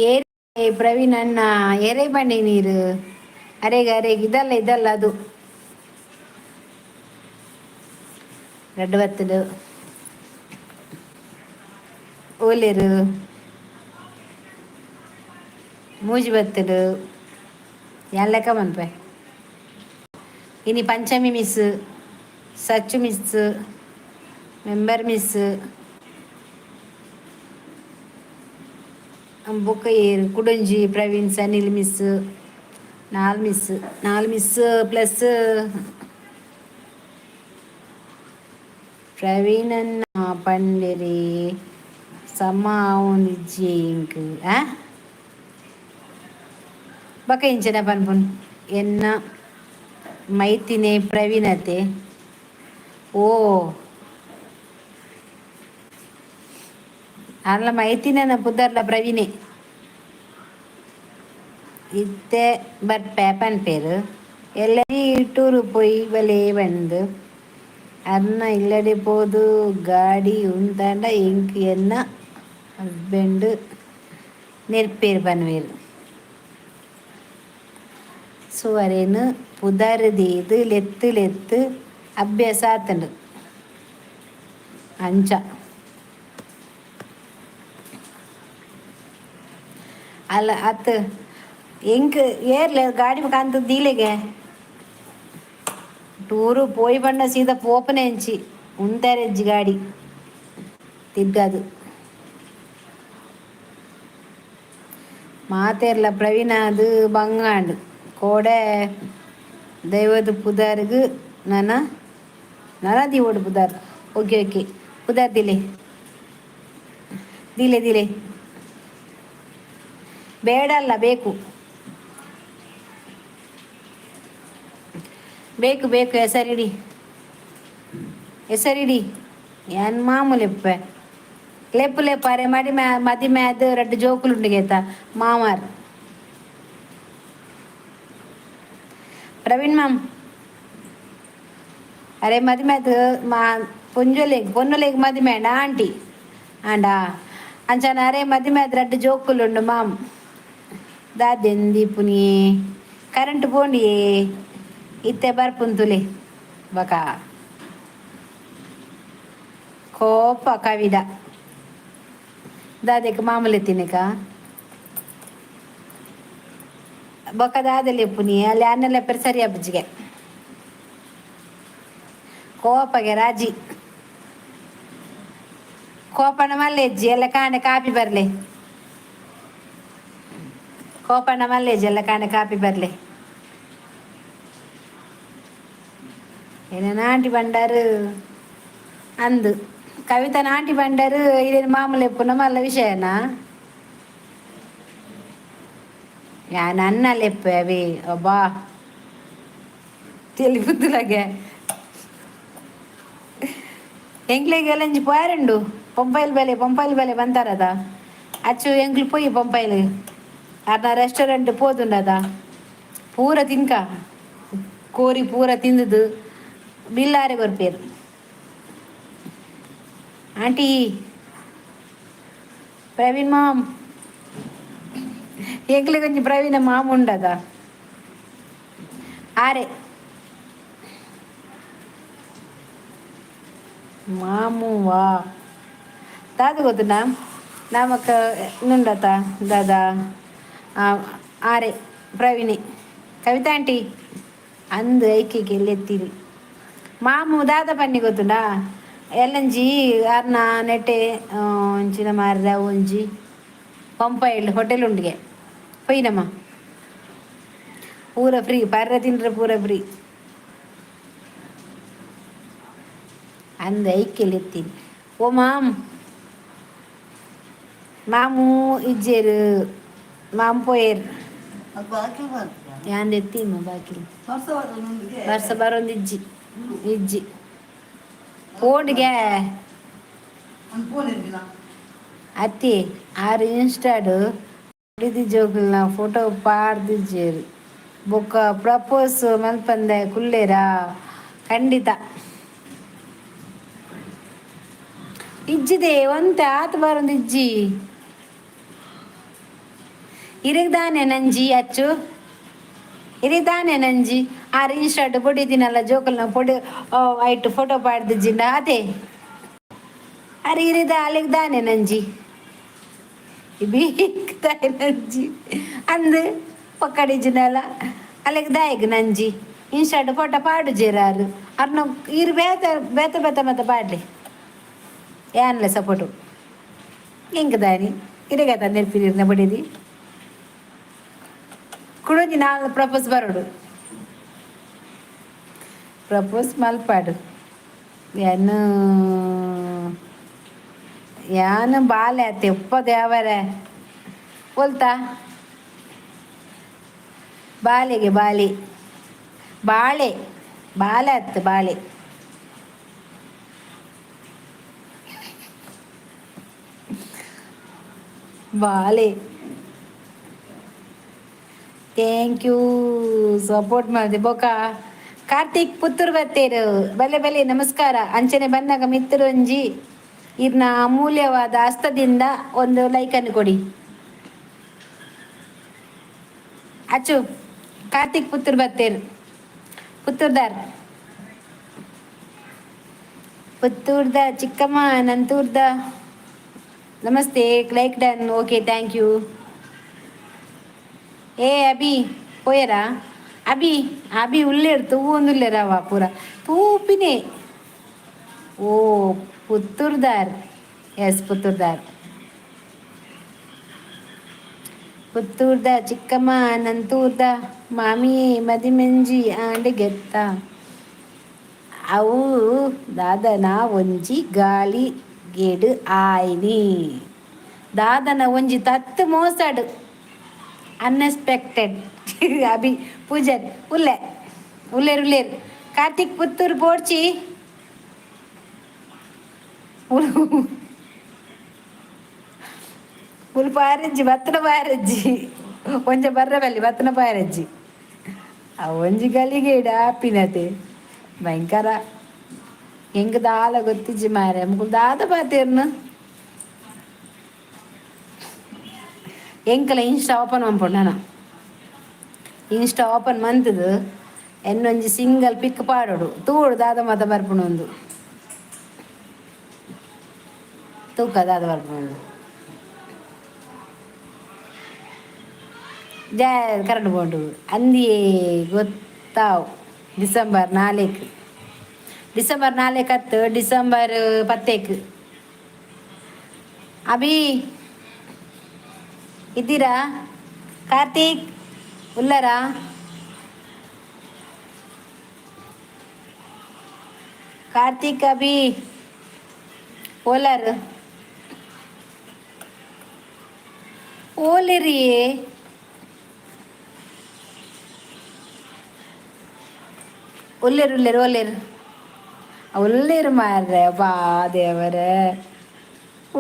ಏರಿ ಪ್ರವೀಣ್ ಅಣ್ಣ, ಎರೆ ಬಂಡಿ ನೀರು ಅರೆಗೆ ಅರೆಗೆ. ಇದಲ್ಲ ಇದಲ್ಲ, ಅದು ರಡ್ಡು ಬತ್ತದು. ಓಲೇರು ಮೂಜಿ ಬತ್ತದು. ಯಾನ್ ಲೆಕ್ಕ ಮನ್ಪೆ. ಇನಿ Panchami miss, Sachu miss, member miss, ಬೊಕ್ಕ ಏರು? ಕುಡೊಂಜಿ ಪ್ರವೀಣ್ ಸನಿಲ್ ಮಿಸ್. ನಾಲ್ ಮಿಸ್, ನಾಲ್ ಮಿಸ್ ಪ್ಲಸ್ ಪ್ರವೀಣನ್ನ ಪಂಡೆರೆ ಸಮ ಆವೊಂದಿಜ್ಜಿ ಎಂಕ್. ಆ ಬೊಕ ಇಂಚನ ಪನ್ಪುನು? ಎನ್ನ ಮೈತಿನೆ ಪ್ರವೀಣತೆ. ಓ ಅಲ್ಲ ಮೈತಿನ ಪುದರ್ಲ ಪ್ರವೀಣೆ ಇತ್ತೆ ಬರ್ಪೆ ಪನ್ಪೇರು ಎಲ್ಲರಿ ಟೂರು ಪೋಯಿ ಬಲೆ ಬಂದು ಅರ್ನ ಇಲ್ಲಡೆ ಪೋದು ಗಾಡಿ ಉಂತಾಂಡ ಎಂಕ್ ಎನ್ನ ಹಸ್ಬೆಂಡ್ ನೆರ್ಪೇರು ಪನ್ವೇರು. ಸೊ ಅರೇನು ಪುದರ್ ದೀದ್ ಲೆತ್ತು ಲೆತ್ತು ಅಭ್ಯಾಸ ಆತುಂಡು ಅಂಚ. ಅಲ್ಲ ಅತ್ ಎಂಕ್ ಏರ್ಲೆ ಗಾಡಿ ಕಾಂತ ದೀಲೆಗೆ ಟೂರು ಪೋಯಿ ಪಂಡ ಸೀದಾ ಪೋಪನೆ ಎಂಚಿ ಉಂತಾರೆಜ್ಜಿ ಗಾಡಿ ತಿರ್ಗದು. ಮಾತೆರ್ಲ ಪ್ರವೀಣ ಅದು ಬಂಗಾಂಡ್ ಕೋಡೆ ದೈವದ ಪುದರ್ಗ್ ನನ ನನ ದೀವೋಡು ಪುದರ್. ಓಕೆ ಓಕೆ ಪುದರ್ ದಿಲೆ ದಿಲೆ ದಿಲೆ ಬೇಡಲ್ಲ ಬೇಕು ಬೇಕು ಬೇಕು ಹೆಸರಿಡಿ ಹೆಸರಿಡಿ ಏನ್ ಮಾಮೂಲಿ ಲೆಪ್ಪು ಲೆಪ್ಪು ಅರೆ ಮಡಿ ಮ್ಯಾ ಮದಿ ಮ್ಯಾದ್ ರಡ್ಡ್ ಜೋಕುಲುಂಡು ಗೇತ ಮಾಮಾರ್. ಪ್ರವೀಣ್ ಮಾಮ್ ಅರೆ ಮದಿಮೆ ಮಾ ಪೊಂಜೊಲೆಗ್ ಪೊನ್ನುಲೆಗ್ ಮದಿಮೆ ಆಂಡ ಆಂಟಿ ಆಂಡ ಅಂಚನ ಅರೆ ಮದಿಮೆ ಆದ್ ರಡ್ಡ್ ಜೋಕುಲುಂಡು ಮಾಮ್. ದಾದೆಂದಿ ಪುನಿಯೇ ಕರೆಂಟ್ ಪೋಂಡಿಯೇ ಇತ್ತೆ ಬರ್ಪುಂತುಲೆ ಬಕ ಕೋಪ ಕವಿದ ದಾದೆಕ್ ಮಾಮೂಲಿ ತಿನ್ನಕ ಬೊಕ ದಾದೆಲೆ ಪುನಿ ಅಲ್ಲಿ ಅನ್ನಲೆ ಸರಿ ಅಬ್ಜಿಗೆ ಕೋಪಗೆ ರಾಜಿ ಕೋಪಣ ಮಲ್ಲೆಜ್ಜಿ ಎಲ್ಲ ಕಾಣೆ ಕಾಪಿ ಬರಲಿ ಕೋಪಣ ಮಲ್ಲೆಜ್ಜಿ ಎಲ್ಲ ಕಾಣೆ ಕಾಪಿ ಬರಲಿ. ಏನೇನು ಆಂಟಿ ಬಂಡಾರು ಅಂದು ಕವಿತನ ಆಂಟಿ ಬಂಡಾರು ಇದೇನು ಮಾಮೂಲಿ ಎಪ್ಪುನ ಮಲ್ಲ ವಿಷಯನಾ ಯಾನ್ ಅನ್ನ ಲೆಪ್ಪೆ ಅವಿ ಅಬ್ಬಾ ತೆಲಿಪುತ್ತುಲಗೆ ಎಂಕ್ಲೆಗ್ ಎಲ್ಲಂಜಿ ಪೋಯಾರುಂಡು ಪೊಂಪೈಲ್ ಬೆಲೆ ಪೊಂಪೈಲ್ ಬೆಲೆ ಬಂತಾರದ ಅಚ್ಚು ಎಂಕ್ಲು ಪೋಯಿ ಪೊಂಪೈಲ್ ಅರ್ನ ರೆಸ್ಟೋರೆಂಟ್ ಪೋದುಂಡದ ಪೂರ ತಿನ್ಕ ಕೋರಿ ಪೂರ ತಿಂದುದು ಬಿಲ್ಲಾರೆ ಕೊರ್ಪೇರು. ಆಂಟಿ ಪ್ರವೀಣ್ ಮಾಮ್ ಎಂಕ್ಲೆಗ್ ಒಂಜಿ ಪ್ರವೀಣ ಮಾಮ್ ಉಂಡದ ಆರೆ ಮಾಮುವಾ ದಾದ ಗೊತ್ತುಂಡಾ ನಮಕ್ ನುಂಡತ ದಾದಾ ಆರೆ ಪ್ರವೀಣೆ ಕವಿತಾ ಆಂಟಿ ಅಂದು ಐಕೆಗೆ ಎಲ್ಲಿತ್ತೀರಿ ಮಾಮು ದಾದ ಪನ್ನಿ ಗೊತ್ತುಂಡಾ ಎಲ್ಲಂಜಿ ಅರ್ನ ನೆಟೆ ಒಂಚಿನ ಮಾರ್ರೆ ಒಂಜಿ ಪಂಪಾಯಿಲ್ ಹೋಟೆಲ್ ಉಂಡಿಗೆ ಪೊಯ್ನಮ್ಮ ಪೂರ ಫ್ರೀ ಪರ್ರೆ ತಿಂಡ್ರೆ ಪೂರ ಫ್ರೀ ಅಂದ ಐಕೆಲೆತ್ತೀನಿ. ಓ ಮಾಮ್ ಮಾಮು ಇಜ್ಜೇರು ಮಾಮ್ ಪೋಯೇರು. ಅದು ಬಾಕಿ ಬರ್ತದೆ. ಯಾನ್ ಎತ್ತೀಮ ಬಾಕಿ. ವರ್ಷ ಬರೋದೊಂದಿಗೆ. ಬರ್ಸ ಬರೋಂದು ಇಜ್ಜಿ ಇಜ್ಜಿ ಪೋಂಡ್ಗೆ. ಒಂದು ಫೋನ್ ಇರ್ಲಿಲ್ಲ. ಅತ್ತಿ ಆರು ಇನ್ಸ್ಟಾಡ್ ಬುಡಿದಿ ಜೋಕುಲ್ನ ಫೋಟೋ ಪಾಡ್ದಿಜ್ಜೆರ್ ಬೊಕ್ಕ ಪ್ರಪೋಸ್ ಮಲ್ಪಂದೆ ಕುಲ್ಲೇರಾ ಖಂಡಿತ ಇಜ್ಜಿದೆ ಒಂತೆ ಆತ್ ಬರೋಂದು ಇಜ್ಜಿ ಇರೆಗ್ ದಾನೆ ನಂಜಿ ಅಚ್ಚು ಇರೆಗ್ ದಾನೆ ನಂಜಿ ಆರ್ ಇನ್ಸ್ಟಾಡ್ ಬೊಡಿದಿನಲ್ಲ ಜೋಕುಲ್ನ ಪೊಡಿ ಐಟ್ ಫೋಟೋ ಪಾಡ್ದಿಜ್ಜಿಂಡ ಅದೇ ಅರೆ ಇರಿದ ಅಲೆಗ್ ದಾನೆ ನಂಜಿ ಬೀಕ್ತಾಯ ನಂಜಿ ಅಂದ್ ಪಕ್ಕಡಿಜಿನಲ್ಲ ಅಲೆಗ್ ದಾಯಗ್ ನಂಜಿ ಇನ್ಸ್ಟಾಡ್ ಫೋಟೋ ಪಾಡುಜೆರ್ ಅರ್ನ ಇರು ಬೇತೆ ಬೇತೆ ಬೇತೆ ಮತ್ತೆ ಪಾಡ್ಲಿ ಯಾನ್ಲೆ ಸಪೋರ್ಟು ಎಂಕ್ ದಾನಿ ಇರೆಗತ ನೆರ್ಪಿನಿರ್ನ ಬಡಿದಿ ಕುಡೊಂಜಿ ನಾಲ್ ಪ್ರಪೋಸ್ ಬರೋಡು ಪ್ರಪೋಸ್ ಮಲ್ಪಾಡು ಯಾನ್ ಯಾನ್ ಬಾಲೆ ಆತೆ ಉಪ್ಪ ದೇವರೇ ಒಲ್ತಾ ಬಾಲೆಗೆ ಬಾಲೆ ಬಾಳೆ ಬಾಲೆ ಅತ್ತು ಬಾಳೆ. ಬಾಲೆ thank you support ಮಾಡಿದೆ ಬೊಕ. ಕಾರ್ತಿಕ್ ಪುತ್ತೂರು ಬತ್ತೇರು, ಬಲೆ ಬಲೆ, ನಮಸ್ಕಾರ. ಅಂಚನೆ ಬಂದಾಗ ಮಿತ್ರೊಂಜಿ ಇರ್ನ ಅಮೂಲ್ಯವಾದ ಹಸ್ತದಿಂದ ಒಂದು ಲೈಕನ್ನು ಕೊಡಿ. ಅಚ್ಚು ಕಾರ್ತಿಕ್ ಪುತ್ತೂರು ಬತ್ತೇರು, ಪುತ್ತೂರ್ದಾರ್, ಪುತ್ತೂರ್ದ ಚಿಕ್ಕಮ್ಮ ನಂತೂರ್ದ. Namaste, like done, okay, thank you. ಏ ಅಭಿ, ಪೋಯರಾ ಅಭಿ? ಅಭಿ ಉಲ್ಲೇರು, ತೂವೊಂದುಲ್ಲೇರವ ಪೂರ ತೂಪಿನೇ. ಓ ಪುತ್ತೂರ್ದಾರ್, ಎಸ್ ಪುತ್ತೂರ್ದಾರ್. ಪುತ್ತೂರ್ದ ಚಿಕ್ಕಮ್ಮ ನಂತೂರ್ದ ಮಾಮಿ ಮದಿಮೆಂಜಿ ಆಂಡ್ ಗೆತ್ತ. ಅವು ದಾದನ ಒಂಜಿ ಗಾಳಿ ಗೇಡು ಆಯ್ನಿ, ದಾದನ ಒಂಜಿ ತತ್ತು ಮೋಸಡು ಅನ್ಎಕ್ಸ್ಪೆಕ್ಟೆಡ್. ಅಭಿ ಪೂಜಾರಿ ಉಲ್ಲೆ, ಉಲ್ಲೇರು ಉಲ್ಲೇರು. ಕಾರ್ತಿಕ್ ಪುತ್ತೂರು ಪೋಡ್ಚಿ. ಉಲ್ ಪಾರಜ್ಜಿ ಬತ್ತನ ಪಾರಜ್ಜಿ, ಒಂಜ ಬರ್ರ ಬಲ್ಲಿ ಬತ್ತನ ಪಾರಜ್ಜಿ. ಆ ಒಂಜಿ ಗಲಿಗೇಡು ಆಪಿನತೆ ಭಯಂಕರ. ಎಂಕ್ ದಾಲ ಗೊತ್ತಿಜ್ಜಿ ಮಾರೆ, ಮುಕುಲು ದಾದ ಪಾತೆರ್ನು? ಎಂಕಲ ಇನ್ಸ್ಟಾ ಓಪನ್ ಮನ್ಪೊಡು ನನ. ಇನ್ಸ್ಟಾ ಓಪನ್ ಮಂತುದು ಎನ್ನೊಂಜಿ ಸಿಂಗಲ್ ಪಿಕ್ ಪಾಡೋಡು, ತೂಡು ದಾದ ಮಾತ ಬರ್ಪುಂಡು ಒಂದು ತೂಕ ದಾದ ಬರ್ಪುಂಡು. ಜಯ ಕರೆಂಟ್ ಬೋಂಡು ಅಂದಿಯೇ ಗೊತ್ತಾವು. ಡಿಸೆಂಬರ್ 4, ಡಿಸೆಂಬರ್ 4 ಹತ್ತು, ಡಿಸೆಂಬರ್ ಪತ್ತೇಕ್. ಅಭಿ ಇದ್ದೀರಾ? ಕಾರ್ತಿಕ್ ಉಲ್ಲರಾ? ಕಾರ್ತಿಕ್, ಅಭಿ ಓಲರ್ ಓಲಿರಿ? ಉಲ್ಲೇರು ಉಲ್ಲೇರು ಓಲೇರು ಉಲ್ಲೇರು ಮಾರ್ರೆ. ಬಾ ದೇವರೇ,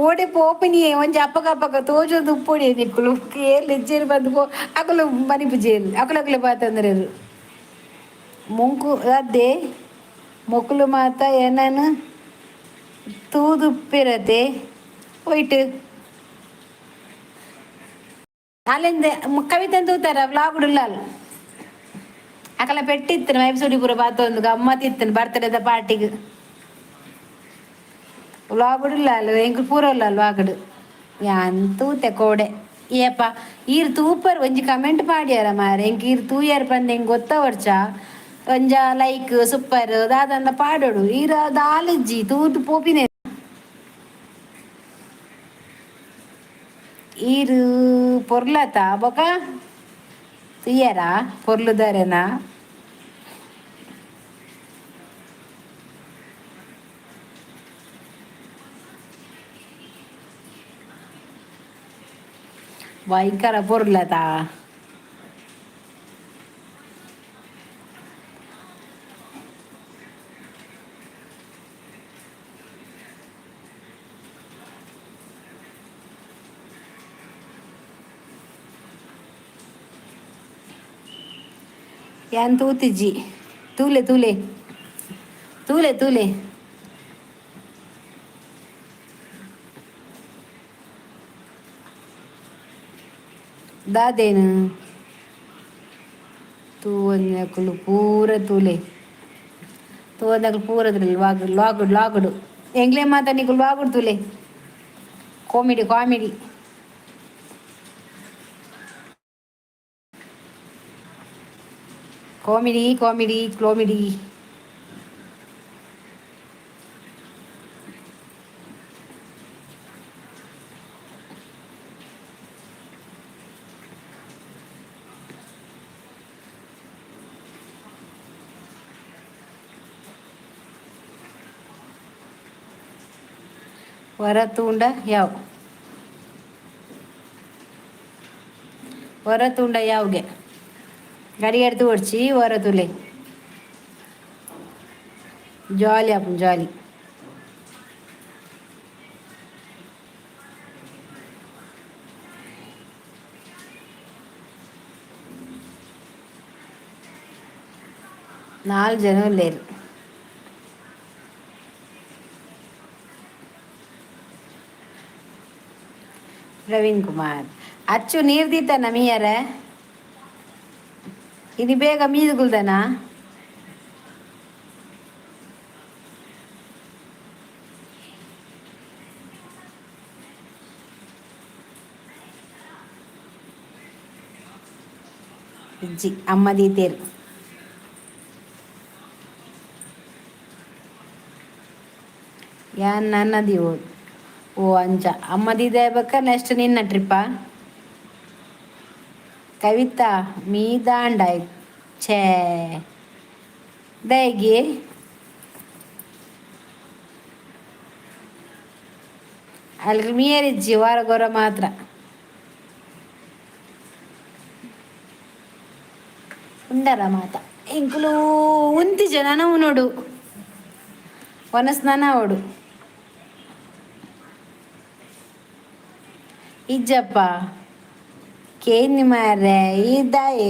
ಓಡೆ ಪೋಪಿನಿಯೇ? ಒಂಜಿ ಅಪ್ಪಗ ಅಪ್ಪಗ ತೋಜೊಂದು ಉಪ್ಪೊಡಿ. ನಿಕ್ಕುಲು ಏರ್ಲು ಇಜ್ಜೇರು ಬಂದು ಪೋ. ಅಕುಲು ಮನಿಪುಜೇರು, ಅಕುಲು ಅಕುಲು ಪಾತಂದ್ರೇರು. ಮುಂಕು ಅದ್ದೆ ಮೊಕುಲು ಮಾತ ಏನನು ತೂದುಪ್ಪಿರತೆ ಹೋಯ್ಟು. ಅಲ್ಲಿಂದ ಕವಿತೆ ತೂತಾರ ವ್ಲಾಗ್ ಉಳ್ಳಾಲ್. ಅಕಲ ಪೆಟ್ಟಿತ್ತನು ಮೈಸೂಡಿ ಪೂರ ಬಾತೊಂದು ಗಮ್ಮತ್ತಿತ್ತನು ಬರ್ತಡೇದ ಪಾರ್ಟಿಗ್. ವ್ಲಾಗ್ ಉಳ್ಳಾಲ್, ಎಂಕ್ ಪೂರ ಉಳ್ಳಾಲ್ ವಾಗಡು. ಯಾನ್ ತೂತೆ ಕೋಡೆ. ಏಪ ಈರ್ ತೂಪರ್, ಒಂಜಿ ಕಮೆಂಟ್ ಪಾಡ್ಯಾರ ಮಾರೆ. ಎಂಕ್ ಈರ್ ತೂಯರ್ ಪಂದ್ ಎಂಕ್ ಗೊತ್ತ ವರ್ಚ. ಒಂಜ ಲೈಕ್ ಸೂಪರ್ ದಾದಂಡ ಪಾಡೋಡು. ಈರ್ ದಾಲಿಜ್ಜಿ, ತೂದು ಪೋಪಿನೆ. ಈರ್ ಪೊರ್ಲತ ಬೊಕ ತೂಯರಾ ಪೊರ್ಲುದಾರೆನಾ? ಭಯಂಕರ ಪೊರ್ಲತ. ಯಾನ್ ತೂತಿಜ್ಜಿ. ತೂಲೆ ತೂಲೆ ತೂಲೆ ತೂಲೆ. ದಾದೇನು ತೂವೊಂಜಕುಲು ಪೂರ ತೂಲೆ, ತೂವೊಂದಕುಲು ಪೂರ ತೂಲೆ. ಲಾಗ್ ಲಾಗ್ ಲಾಗುಡು ಎಂಕ್ಲೆ ಮಾತ ನಿಕುಲು ಲಾಗುಡು ತೂಲೆ. Comedy comedy comedy comedy comedy. ವರ ತೂಂಡ ಯಾವ್, ವರ ತೂಂಡ ಯಾವ್ಗೆ ಗಡಿಗೆ ತೋಡ್ಚಿ. ವರ ತೂಲೆ, ಜಾಲಿ ಆಪುಂಡು ಜಾಲಿ. ನಾಲ್ ಜನ ಉಲ್ಲೇರು. ಪ್ರವೀಣ್ ಕುಮಾರ್ ಅಚ್ಚು ನೀರು ದೀತಾನ ಮೀಯರ? ಇದು ಬೇಗ ಮೀದುಗುಲ್ದನ? ಇಜ್ಜಿ, ಅಮ್ಮ ದೀತೇರು. ಯಾನ್ ನನ್ನ ದೀವೋ. ಓ, ಅಂಚ ಅಮ್ಮ ದೀದ ಬಕ್ಕ ನೆಕ್ಸ್ಟ್ ನಿನ್ನ ಟ್ರಿಪ್ಪಾ? ಕವಿತಾ ಮೀದಾಂಡ ಛೇ ದಾಯೆಗೆ? ಅಲ್ಲಿ ಮೀಯರಿಜ್ಜಿ ವಾರಗೊರ ಮಾತ್ರ. ಉಂಡರ ಮಾತ ಎಂಕುಲು ಉಂತಿ ಜನ ನೋಡು ವನಸ್ನಾನ ಅವಡು. ಇಜ್ಜಪ್ಪ, ಕೇಂದಿ ಮಾರ್ರೆ, ಈ ದಾಯೆ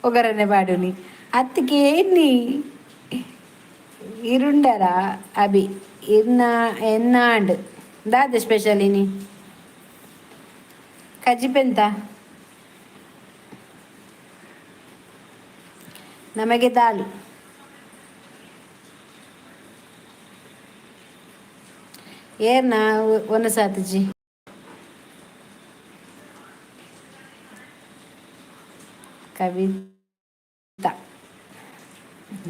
ಒಗರನೆ ಪಾಡುನಿ ಅತ್ತು ಕೇಂದಿ ಇರುಂಡರ ಅಭಿ ಇರ್ನ ಎನ್ನಾಂಡ್ ದಾದ ಸ್ಪೆಷಲ್ ಇನಿ? ಕಜಿಪೆಂತ? ನಮಗೆ ದಾಲ್. ಏರ್ನ ಒನಸಾತಜಿ? ಕವಿತಾ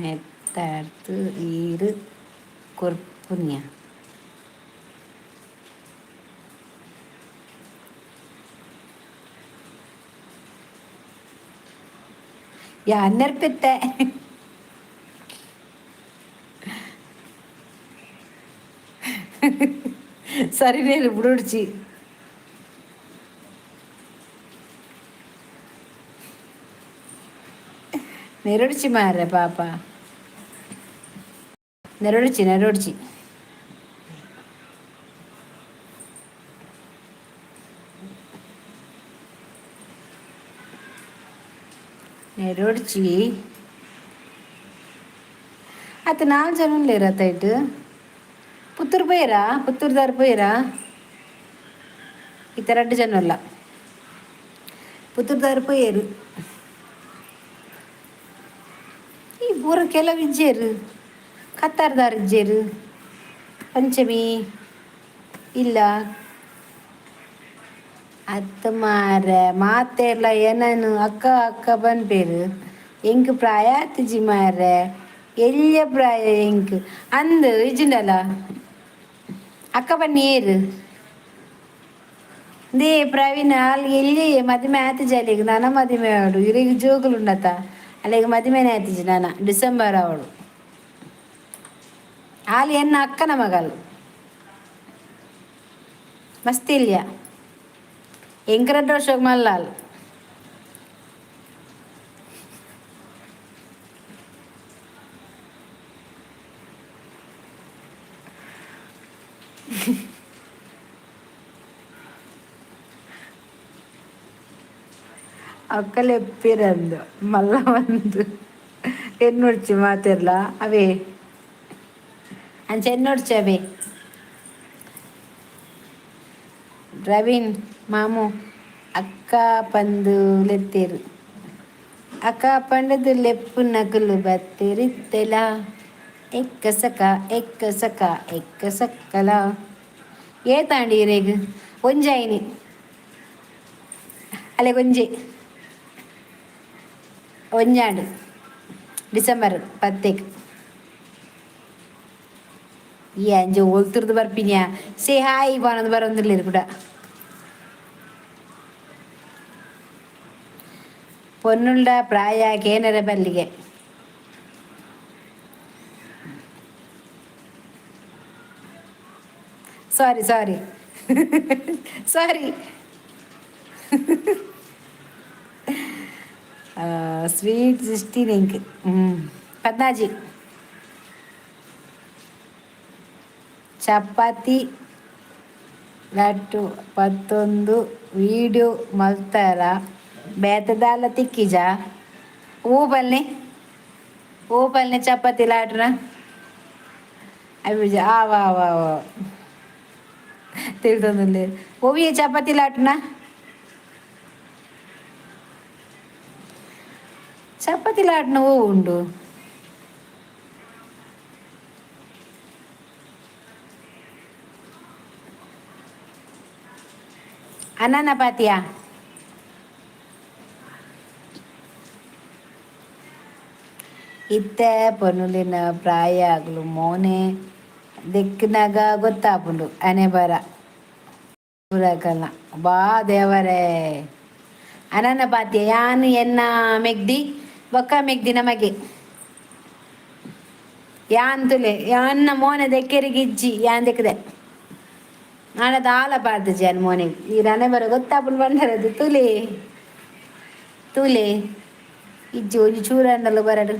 ನೆತ್ತರ್ತು ಈರು ಕೊರ್ಪುನ್ಯ. ಯಾನ್ ನೆರ್ಪಿತ್ತೆ. ಸರಿ, ನೇರು ಬುಡುಡ್ಚಿ. ನೆರಡ್ಚಿ ಮಾರ್ರೆ ಪಾಪ, ನೆರಡ್ಚಿ ನೆರಡ್ಚಿ. ನೆರೊಡ್ಚಿ. ಅತ್ತ ನಾಲ್ ಜನ ಉಲ್ಲೇರ ಇಟ್ಟು? ಪುತ್ತೂರು ಪೋಯರಾ? ಪುತ್ತೂರ್ದಾರ್ ಪೋಯರಾ? ಇತ್ತ ರಡ್ಡ್ ಜನ ಉಲ್ಲ. ಪುತ್ತೂರ್ದಾರ್ ಪೋಯೆರ್. ಈ ಪೂರ ಕೆಲವು ಇಜ್ಜೇರು, ಕತ್ತಾರ್ದಾರ್ ಇಜ್ಜೇರು. ಪಂಚಮಿ ಇಲ್ಲ. ಅತ್ತ ಮಾರ್ರೆ, ಮಾತೆರ್ಲ ಏನನು ಅಕ್ಕ ಅಕ್ಕ ಪನ್ಪೇರು. ಎಂಕ್ ಪ್ರಾಯ ಆತಿಜಿ ಮಾರ್ರೆ, ಎಲ್ಯ ಪ್ರಾಯ ಎಂಕ್ ಅಂದ್ ಇಜ್ಜಿಂಡಲ ಅಕ್ಕ ಬನ್ನಿ ಏರು. They Praveen ಆಲ್ ಎಲ್ಲಿ ಮದಿಮೆ ಆತಿಜಿ ಅಲ್ಲಿಗೆ. ನನ ಮದಿಮೆ ಆವಡು. ಇರೆಗ್ ಜೋಕುಲು ಉಂಡತ? ಅಲ್ಲಿಗೆ ಮದಿಮೆನೆ ಆತಿಜಿ ನನ. ಡಿಸೆಂಬರ್ ಅವಳು. ಆಲ್ ಎನ್ನ ಅಕ್ಕನ ಮಗಲ್, ಮಸ್ತ್ ಇಲ್ಯ. ಎಂಕ್ ರಡ್ಡ್ ವರ್ಷಗ್ ಮಲ್ಲಾಲ್. ಅಕ್ಕಲೆಪ್ಪಿರಂದು ಮಲ್ಲ ಒಂದು ಎನ್ನೊಡ್ಚಿ ಮಾತೆರ್ಲ ಅವೇ. ಅಂಚ ಎನ್ನೊಡ್ಚಿ ಅವೇ. ಪ್ರವೀಣ್ ಮಾಮು ಅಕ್ಕ ಪಂದು ಲೆತ್ತೇರು. ಅಕ್ಕ ಪಂಡದು ಲೆಪ್ಪುನಕುಲು ಬತ್ತೆರಿತ್ತೆಲ. ಎಕ್ಕ ಸಕ ಎಕ್ಕ ಸಕ ಎಕ್ಕ ಸಕ್ಕಲ. ಏತಾಂಡಿ ಇರೆಗ್? ಒಂಜಾಯಿನಿ ಅಲೆ ಒಂಜಿ ಒಂಜಾಂಡ್ ಡಿಸೆಂಬರ್ ಪತ್ತೆಗ್. ಈ ಅಂಜೆ ಒಲ್ತುರ್ದು ಬರ್ಪಿನ್ಯಾ? ಸೇ ಹಾಯ್ ಪನೊಂದು ಬರೊಂದುಲ್ಲೆರ್ ಕುಡ. ಪೊನ್ನುಲ್ಡ ಪ್ರಾಯ ಕೇನರೆ ಬಲ್ಲಿಗೆ. ಸಾರಿ ಸಾರಿ ಸಾರಿ. ಸ್ವೀಟ್ 16 ಎಂಕ್. ಪದ್ನಾಜಿ. ಚಪಾತಿ ಲಟ್ಟು ಪತ್ತೊಂದು ವೀಡಿಯೋ ಮಲ್ತಾರ, ಬೇತೆ ದಾಲ ತಿಕ್ಕಿಜಾ? ಓ ಪಲ್ನೆ, ಓ ಪಲ್ನೆ ಚಪಾತಿ ಲಾಟ್ರ ಅವಿ ಆವ ಆವ ಆವ ತಿಳ್ತೊಂದುಲ್ಲೆ. ಓವಿಯ ಚಪಾತಿ ಲಾಟ್ನ, ಚಪಾತಿ ಲಾಟ್ನ ಓ ಉಂಡು. ಅನನ ಪಾತಿಯಾ? ಇತ್ತೆ ಪೊನ್ನುಲಿನ ಪ್ರಾಯ ಆಗ್ಲು ಮೋನೆ ದೆಕ್ಕಿನಾಗ ಗೊತ್ತಾಪುಂಡು ಅನೆ ಬರ ಪೂರಕಲ್ನ. ಬಾ ದೇವರೇ. ಅನನ್ನ ಪಾತಿಯ ಯಾನು ಎನ್ನ ಮೆಗ್ದಿ ಬೊಕ್ಕ ಮೆಗ್ದಿ ನಮಗೆ ಯಾನ್ ತುಲೆ ಯಾನ್ನ ಮೋನೆ ದೆಕ್ಕೆರಿಗೆ ಇಜ್ಜಿ ಯಾನ್ ದೆಕ್ಕದೆ ಆಂಡ ದಾಲ ಪಾಡ್ದಿಜಿ ಯಾನ್ ಮೋನೆಗ್. ಈ ಅನೆ ಬರ ಗೊತ್ತಾಪುಂಡು ಬಂಡರದು ತುಲೆ ತುಲೆ ಇಜ್ಜಿ ಒಂಜಿ ಚೂರಾಂಡಲ ಬರಡು.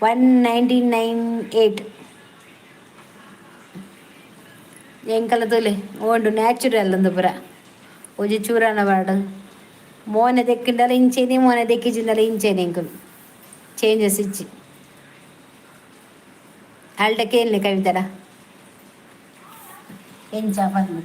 1998 ಎಂಕಲ ತೂಲೆ ಓಂಡು ನ್ಯಾಚುರಲ್ ಅಂದು ಪುರ. ಒಂಜಿ ಚೂರಾನ ಬಾಡು ಮೋನೆ ದೆಕ್ಕಿಂಡಲ ಇಂಚೆನೆ, ಮೋನೆ ದೆಕ್ಕಿಜಿಂಡಲ ಇಂಚೆನೆ. ಎಂಕುಲು ಚೇಂಜಸ್ ಇಜ್ಜಿ. ಅಲ್ಟ ಕೇಳ್ನೆ ಕವಿತಡ ಎಂಚ ಪಂದ್.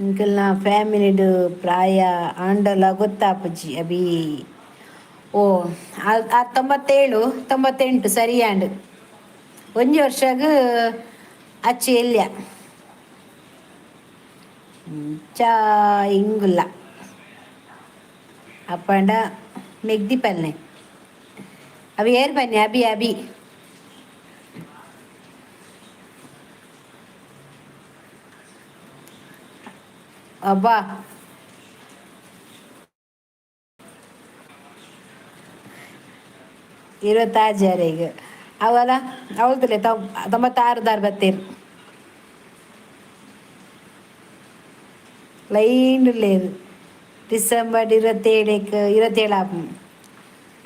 ಎಂಕಲ್ನ ಫ್ಯಾಮಿಲಿಡ್ ಪ್ರಾಯ ಆಂಡಲ ಗೊತ್ತಾಪುಜಿ ಅಭಿ. ಓ ಆ 97 98 ಸರಿಯಾಂಡ್. ಒಂಜಿ ವರ್ಷಗ್ ಅಚ್ಚಿ ಎಲ್ಯ ಚಾ ಇಂಗುಲ್ಲ ಅಪ್ಪಂಡ ಮೆಗ್ದಿ ಪಲ್ನೆ ಅವಿ ಏರ್ ಬನ್ನಿ ಅಭಿ ಅಭಿ. ಅಬ್ಬಾ, 26 ಈಗ ಅವಲ್ಲ ಅವಳ್ತಲೆ 96 ದಾರ್ ಬತ್ತೀರು ಲೈನ್ లేదు. ಡಿಸೆಂಬರ್ 27ಕ್ಕೆ 27 ಆಪುಂಡು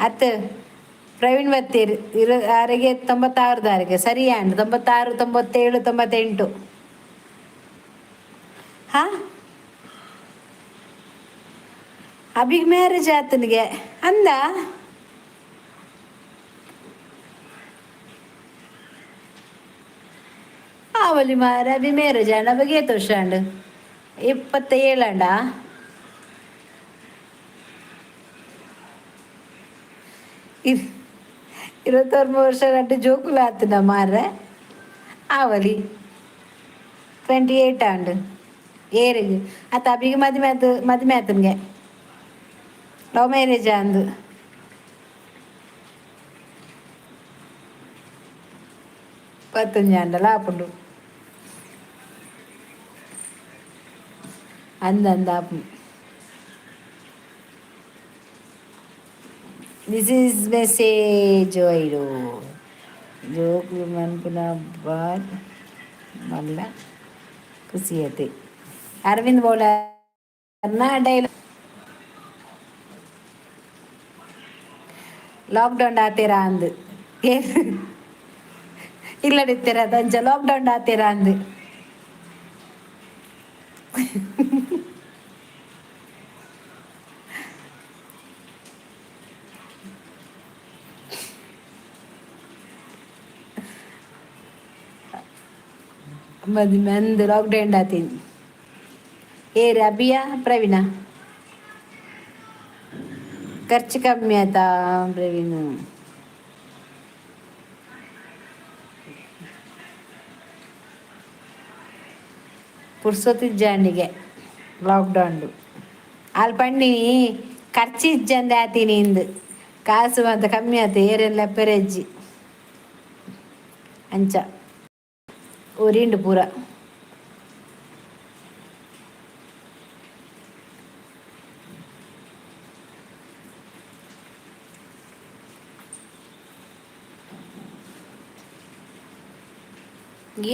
ಅತ್ತು. ಪ್ರವೀಣ್ ಬತ್ತೀರು ಇರ ಆರಿಗೆ 96 ದಾರಿಗೆ ಸರಿಯಾಂಡ್. 96, 97, 98. ಹಾ, ಅಭಿಗ್ ಮ್ಯಾರೇಜ್ ಆತನಿಗೆ ಅಂದ. ಆವಲಿ ಮಾರ, ಅಭಿ ಮ್ಯಾರೇಜ್ ಆಂಡ. ಅವಾಗ ಏತ್ ವರ್ಷ ಆಂಡ್? 27 ಆಂಡ. 29 ವರ್ಷ ಗಂಟೆ ಜೋಕುಲು ಆತನ ಮಾರ್ರೆ. ಆವಲಿ, 28 ಆಂಡ್ ಏರಿಗೆ ಅತ್ತ. ಅಭಿಗೆ ಮದಿಮೆ ಆತು, ಮದಿಮೆ ಆತನಿಗೆ. ಲವ್ ಮ್ಯಾರೇಜ್ ಅಂದು. 15 ಆಂಡಲ ಆಪುಂಡು ಅಂದ ಅಂದ ಆಪುಂಡು. This is message ಐಡು ಜೋಕುಲು ಮನ್ಪುನ ಬಾರ್ ಮಲ್ಲ ಖುಷಿ ಆಯ್ತು. ಅರವಿಂದ್ ಬೌಲರ್ನ ಡೈಲಾಗ್. ಲಾಕ್ಡೌನ್ ಆತೀರಾ ಅಂದು ಇಲ್ಲಡಿತ್ತೀರ ಅಂಚ ಲಾಕ್ಡೌನ್ ಆತೀರಾ ಅಂದು. ಮದಿಮೆ ಅಂದು ಲಾಕ್ಡೌನ್ ಆತೀನಿ. ಏರ್ ಅಭಿಯಾ ಪ್ರವೀಣ? ಖರ್ಚು ಕಮ್ಮಿ ಆಯ್ತಾ ಪ್ರವೀಣ್? ಪುರ್ಸೊತ್ತಿಜ್ಜಾಂಡಿಗೆ ಲಾಕ್ಡೌನ್. ಅಲ್ಲಿ ಪಂಡಿನಿ ಖರ್ಚು ಇಜ್ಜಂದೆ ಆತೀನಿ ಇಂದು. ಕಾಸು ಮಾತ ಕಮ್ಮಿ ಆತು, ಏರೆಲ್ಲ ಪೆರೆಜ್ಜಿ ಅಂಚ ಒರಿಂಡು ಪೂರ.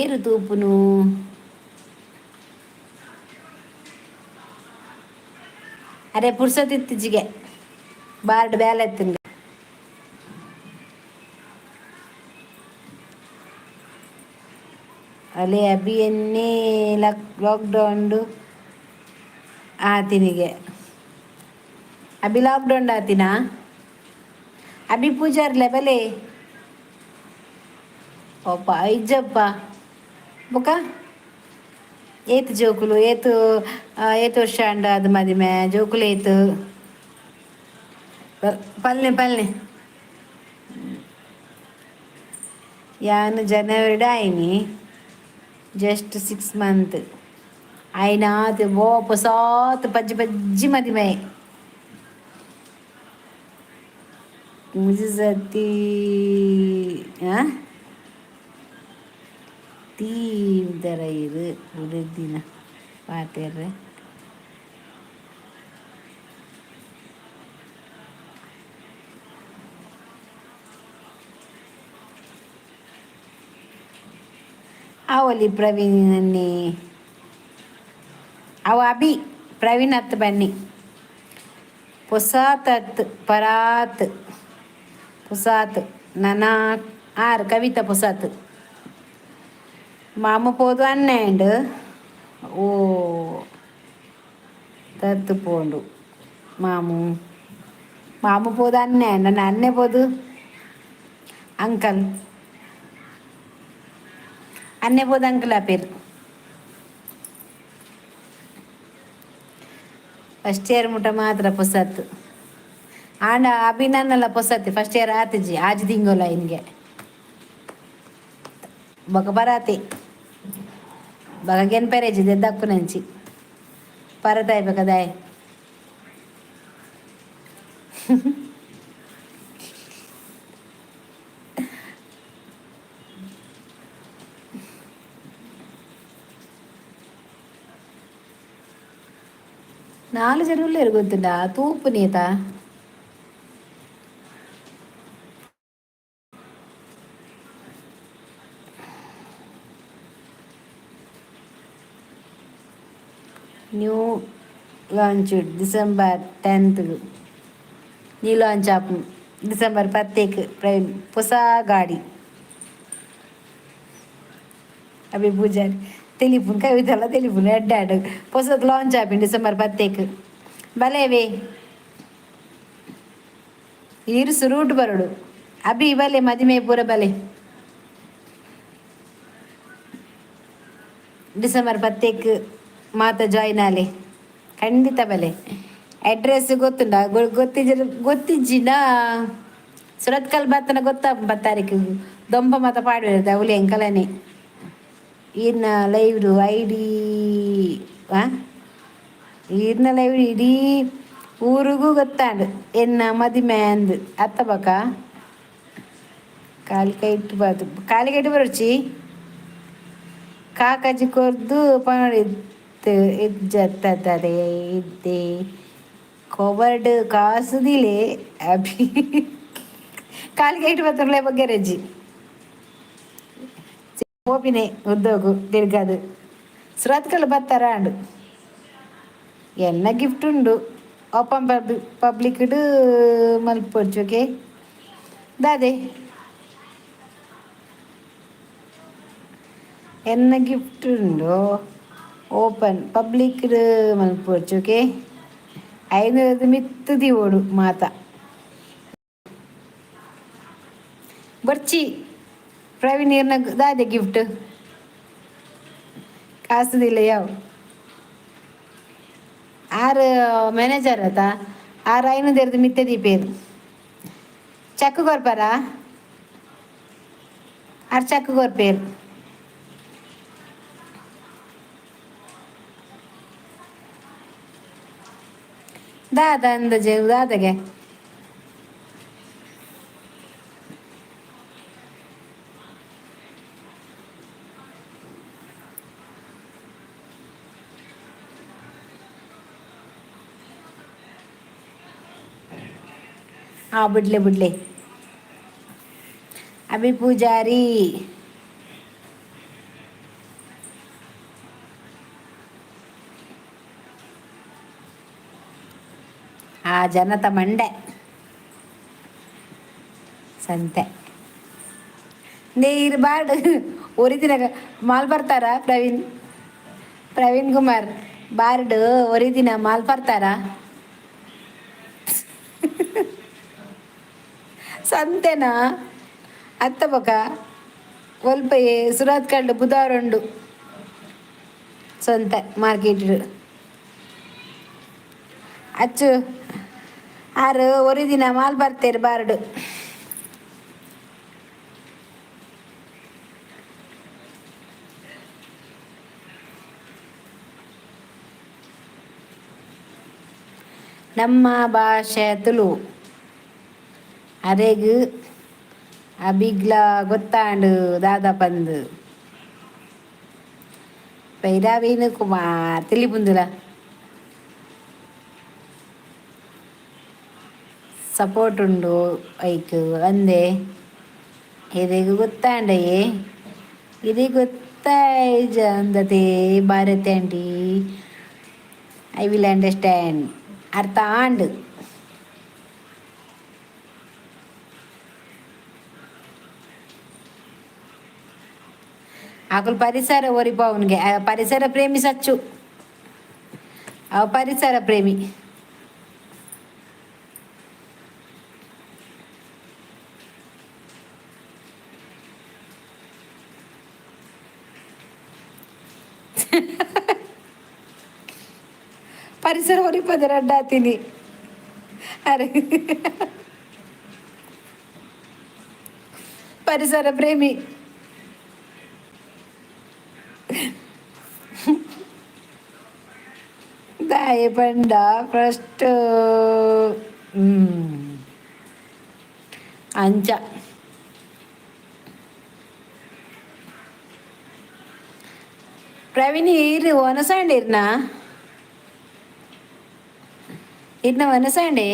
ಏರು ತೂಪುನು? ಅರೆ ಪುರ್ಸೊತ್ ಇತ್ತೀಚೆಗೆ ಬಾರ್ಡ್ ಬೇಲೆ ಎತ್ತುಂಡು. ಅಲೆ ಅಭಿ ಎನ್ನೇ ಲಾಕ್ಡೌನ್ ಆತಿನಿಗೆ. ಅಭಿ ಲಾಕ್ಡೌನ್ ಆತಿನ. ಅಭಿ ಪೂಜಾರ್ಲೆ ಬಲೆ ಒಪ್ಪ ಇಜ್ಜಪ್ಪ. ಬೊಕ ಏತ್ ಜೋಕುಲು? ಏತ್ ಏತ್ ವರ್ಷ ಅಂಡ ಅದು ಮದಿಮೆ? ಜೋಕುಲು ಏತ್? ಪಲ್ನೆ ಪಲ್ನೆ. ಯಾನ್ ಜನವರಿ ಆಯ್ನಿ, ಜಸ್ಟ್ 6 ಮಂತ್ ಆಯ್ನಾತ್. ಓ ಪೊಸಾತ್ ಪಜ್ಜಿ ಪಜ್ಜಿ ಮದಿಮೆ. ಮುಜಿ ತೀವ್ದರ ಇರು ಉಡುದಿನ ಪಾತೆರ್ರೆ. ಅವಲಿ ಪ್ರವೀಣ್, ಅವ ಅಭಿ ಪ್ರವೀಣ್ ಹತ್ತು ಬನ್ನಿ. ಪೊಸಾತತ್ ಪರಾತ್ ಪೊಸಾತ್ ನನ ಆರು ಕವಿತಾ ಪೊಸಾತ್ ಮಾಮ ಪೋದು ಅನ್ನೆಂಡ್. ಓ ತತ್ತು ಪೋಂಡು ಮಾಮು. ಮಾಮು ಪೋದು ಅನ್ನೆ, ನನ್ನ ಅನ್ನೆ ಪೋದು ಅಂಕಲ್. ಅನ್ನೆ ಪೋದು ಅಂಕಲ್ ಆಪೇರು. ಫಸ್ಟ್ ಇಯರ್ ಮುಟ ಮಾತ್ರ ಪೊಸತ್ತು. ಆಂಡ ಅಭಿನನ್ನಲ್ಲ ಪೊಸತ್ತಿ ಫಸ್ಟ್ ಇಯರ್ ಆತಿಜಿ, ಆಜಿ ತಿಂಗೊಲ ಇನ್ಗೆ. ಬೊಕ ಬರಾತಿ ಬೊಕ ಗೆನ್ಪೆರೇಜಿ ದಕ್ಕುನಂಚಿ ಪರತಾಯ್ ದಾಯೆ. ನಾಲ್ ಜನ ಉಲ್ಲೆರ್ ಗೊತ್ತುಂಡ ತೂಪುನೇತ. New launch December 10th. New launch app December 10 Praveen ಹೊಸ ಗಾಡಿ. ಅಭಿ ಪೂಜಾರಿ ತೆಲಿಪುನ್ ಕವಿತಲ್ಲ ತೆಲಿಪುನ್ ಎಡ್ಡಾಡ್. ಹೊಸದು ಲಾಂಚ್ ಆಪಿನ್ ಡಿಸೆಂಬರ್ 10ಕ್ಕೆ. ಬಲೇವೆ ಈರು ರೂಟ್ ಬರೋಡು. ಅಭಿ ಬಲೆ, ಮದಿಮೆ ಪೂರ ಬಲೆ. ಡಿಸೆಂಬರ್ 10ಕ್ಕೆ ಮಾತ ಜಾಯ್ನ್ ಆಲೆ, ಖಂಡಿತ ಬಲೆ. ಅಡ್ರೆಸ್ ಗೊತ್ತುಂಡ? ಗೊತ್ತಿಜ್ಜ? ಗೊತ್ತಿಜ್ಜಿನ ಸುರತ್ಕಲ್ ಬತ್ತನ ಗೊತ್ತಾ? 10 ತಾರೀಕು ದೊಂಪ ಮಾತ ಪಾಡುವೆ ಅವಲಿ ಎಂಕಲನೆ. ಈರ್ನ ಲೈವ್ ಐಡಿ, ಈರ್ನ ಲೈವ್ ಇಡೀ ಊರಿಗೂ ಗೊತ್ತಾಂಡು ಎನ್ನ ಮದಿಮೆ ಅಂದು. ಅತ್ತ ಬಕ ಕಾಲಿ ಕೈಟ್ ಬಾತು, ಕಾಲಿ ಕೈಟ್ ಬರೋಚಿ. ಕಾಕಜಿ ಕೊರ್ದು ಪನೊಡಿತ್ತು ಇಜ್ಜತ್ತದೆ ಇದ್ದೆ ಕೊಬರ್ಡ್ ಕಾಸುದಿಲೆ. ಅಭಿ ಕಾಲಿ ಕೈಟ್ ಬತ್ತರ್ಲೆ ಬಗ್ಗೆರಜ್ಜಿ ಪೋಪಿನೆ ಉದ್ದೋಗು ತಿರ್ಗದು. ಸುರತ್ಕಲ್ ಬತ್ತಾರ ಅಂಡು. ಎನ್ನ ಗಿಫ್ಟ್ ಉಂಡು ಓಪನ್ ಪಬ್ಲಿಕ್ ಮಲ್ಪೊಡ್ಚು. ಓಕೆ ದಾದೆ ಎನ್ನ ಗಿಫ್ಟ್ ಉಂಡು ಓಪನ್ ಪಬ್ಲಿಕ್ ಮಲ್ಪೊಡ್ಚು. ಓಕೆ, 500 ಮಿತ್ತು ದಿವೋಡು ಮಾತ. ಬರ್ಚಿ ಪ್ರವೀಣ್ ಇರ್ನ ದಾದೆ ಗಿಫ್ಟ್ ಕಾಸುದಿಲ್ಲ ಯಾವ. ಆರು ಮ್ಯಾನೇಜರ್ ಆತ. ಆರು 500 ಮಿತ್ತೆ ದೀಪೇರು. ಚೆಕ್ ಕೊರ್ಪಾರ? ಆರು ಚೆಕ್ ಕೊರ್ಪೇರು. ದಾದ ಅಂದಾಜೆ ದಾದಗೆ. ಹಾ ಬಿಡ್ಲೆ ಬಿಡ್ಲೆ. ಅಭಿ ಪೂಜಾರಿ ಆ ಜನತ ಮಂಡೆ ಸಂತೆ ನೀರು ಬಾಡ್ ಒರಿದಿನ ಮಾಲ್ ಬರ್ತಾರ ಪ್ರವೀಣ್ ಪ್ರವೀಣ್ ಕುಮಾರ್ ಬಾರ್ಡ್ ಒರಿದಿನ ಮಾಲ್ ಬರ್ತಾರ ಸಂತೆನಾ ಅತ್ತ ಬೊಕ ಒಲ್ಪಯೆ ಸುರತ್ಕಲ್ಡ್ ಬುಧವಾರ ಉಂಡು ಸಂತೆ ಮಾರ್ಕೆಟ್ ಅಚ್ಚು ಆರು ಒರಿದಿನ ಮಾಲ್ ಬರ್ತೇರು ಬಾರ್ಡ್. ನಮ್ಮ ಭಾಷೆ ತುಳು ಅರೆಗ್ ಅಬಿಗ್ಲ ಗೊತ್ತಾಂಡ್ ದಾದ ಪಂದ್ ಪೈರಾವೀನ್ ಕುಮಾರ್ ತಿಳಿಪುಂದುಲ ಸಪೋರ್ಟ್ ಉಂಡು ಐಕ್ ಅಂದೆ ಇರೆಗ್ ಗೊತ್ತಾಂಡಯೇ ಇರೆಗ್ ಗೊತ್ತಾಯ್ಜ ಅಂದತೆ Bharat aunty. I will understand. ಅರ್ಥ ಆಂಡ್. ಅಕುಲು ಪರಿಸರ ಒರಿಪವನ್ಗೆ ಪರಿಸರ ಪ್ರೇಮಿ ಸಚ್ಚು ಅವ ಪರಿಸರ ಪ್ರೇಮಿ. ಪರಿಸರ ಒರಿಪದ ರಡ್ಡಾತೀನಿ ಅರೆ ಪರಿಸರ ಪ್ರೇಮಿ. ದಾಯೆ ಪಂಡ ಫಸ್ಟ್ ಅಂಚ ಪ್ರವೀಣ್ ಇರು ಒನಸಂಡ್ ಇರ್ನಾ ಇರ್ನ ಒನಸಂಡೆ.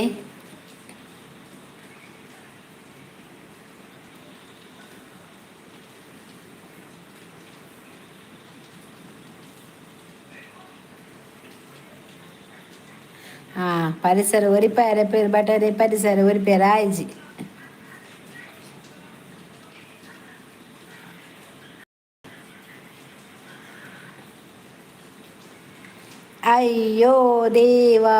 ಆ ಪರಿಸರ ಒರಿಪಾಯರೆ ಪೇರ್ ಬಟರೆ ಪರಿಸರ ಒರಿಪೇರ ಆಯ್ಜಿ. ಅಯ್ಯೋ ದೇವಾ,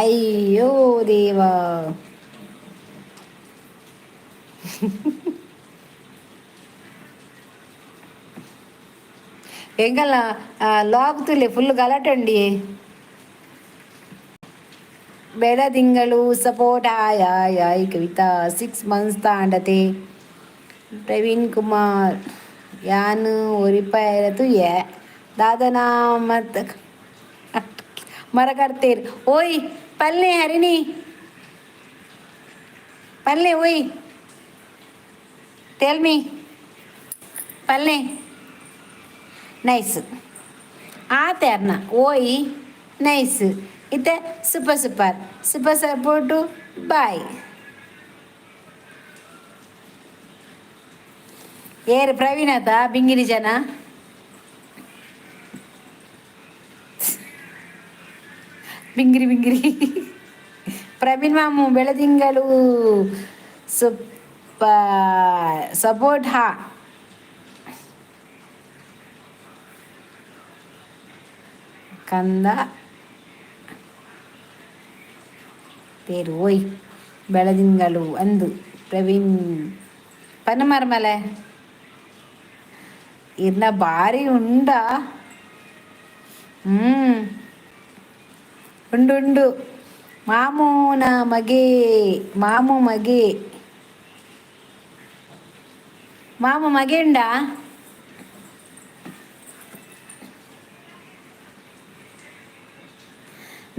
ಅಯ್ಯೋ ದೇವಾ. ಎಂಕಲ್ನ ಲಾಗ್ ತುಲೆ ಫುಲ್ ಗಲಾಟೆ ಬೆಳದಿಂಗಳು ಸಪೋರ್ಟ್ ಆಯ್ ಆಯ್ ಆಯ್ ಕವಿತಾ 6 ಮಂತ್ಸ್ ತಾಂಡತೆ. ಪ್ರವೀಣ್ ಕುಮಾರ್ ಯಾನ್ ಒರಿಪಾಯರ ತುಯೆ ದಾದನ ಮತ್ ಮರಕರ್ತೇರ್ ಓಯ್ ಪಲ್ಲೆ ಹರಿಣಿ ಪಲ್ಲೆ ಓಯ್ ಟೆಲ್ ಮೀ ಪಲ್ಲೆ ನೈಸ್ ಆತೆ ಅರ್ನ ಓಯ್ ನೈಸ್ ಇತ್ತೆ super super super support bye. ಏರು ಪ್ರವೀಣ್ ಆತ ಬಿಂಗಿರಿ ಜನ ಬಿಂಗಿರಿ ಬಿಂಗಿರಿ ಪ್ರವೀಣ್ ಮಾಮು ಬೆಳದಿಂಗಳು ಸೂಪರ್ ಸಪೋರ್ಟ್ ಹಾ ಕಂದ ತೇರು ಓಯ್ ಬೆಳದಿಂಗಳು ಅಂದು ಪ್ರವೀಣ್ ಪನಮರ್ಮಲೆ ಇರ್ನ ಬಾರಿ ಉಂಡ ಹ್ಮ್ ಉಂಡು ಉಂಡು ಮಾಮೂನ ಮಗೆ ಮಾಮು ಮಗೆ ಮಾಮು ಮಗೆ ಉಂಡಾ.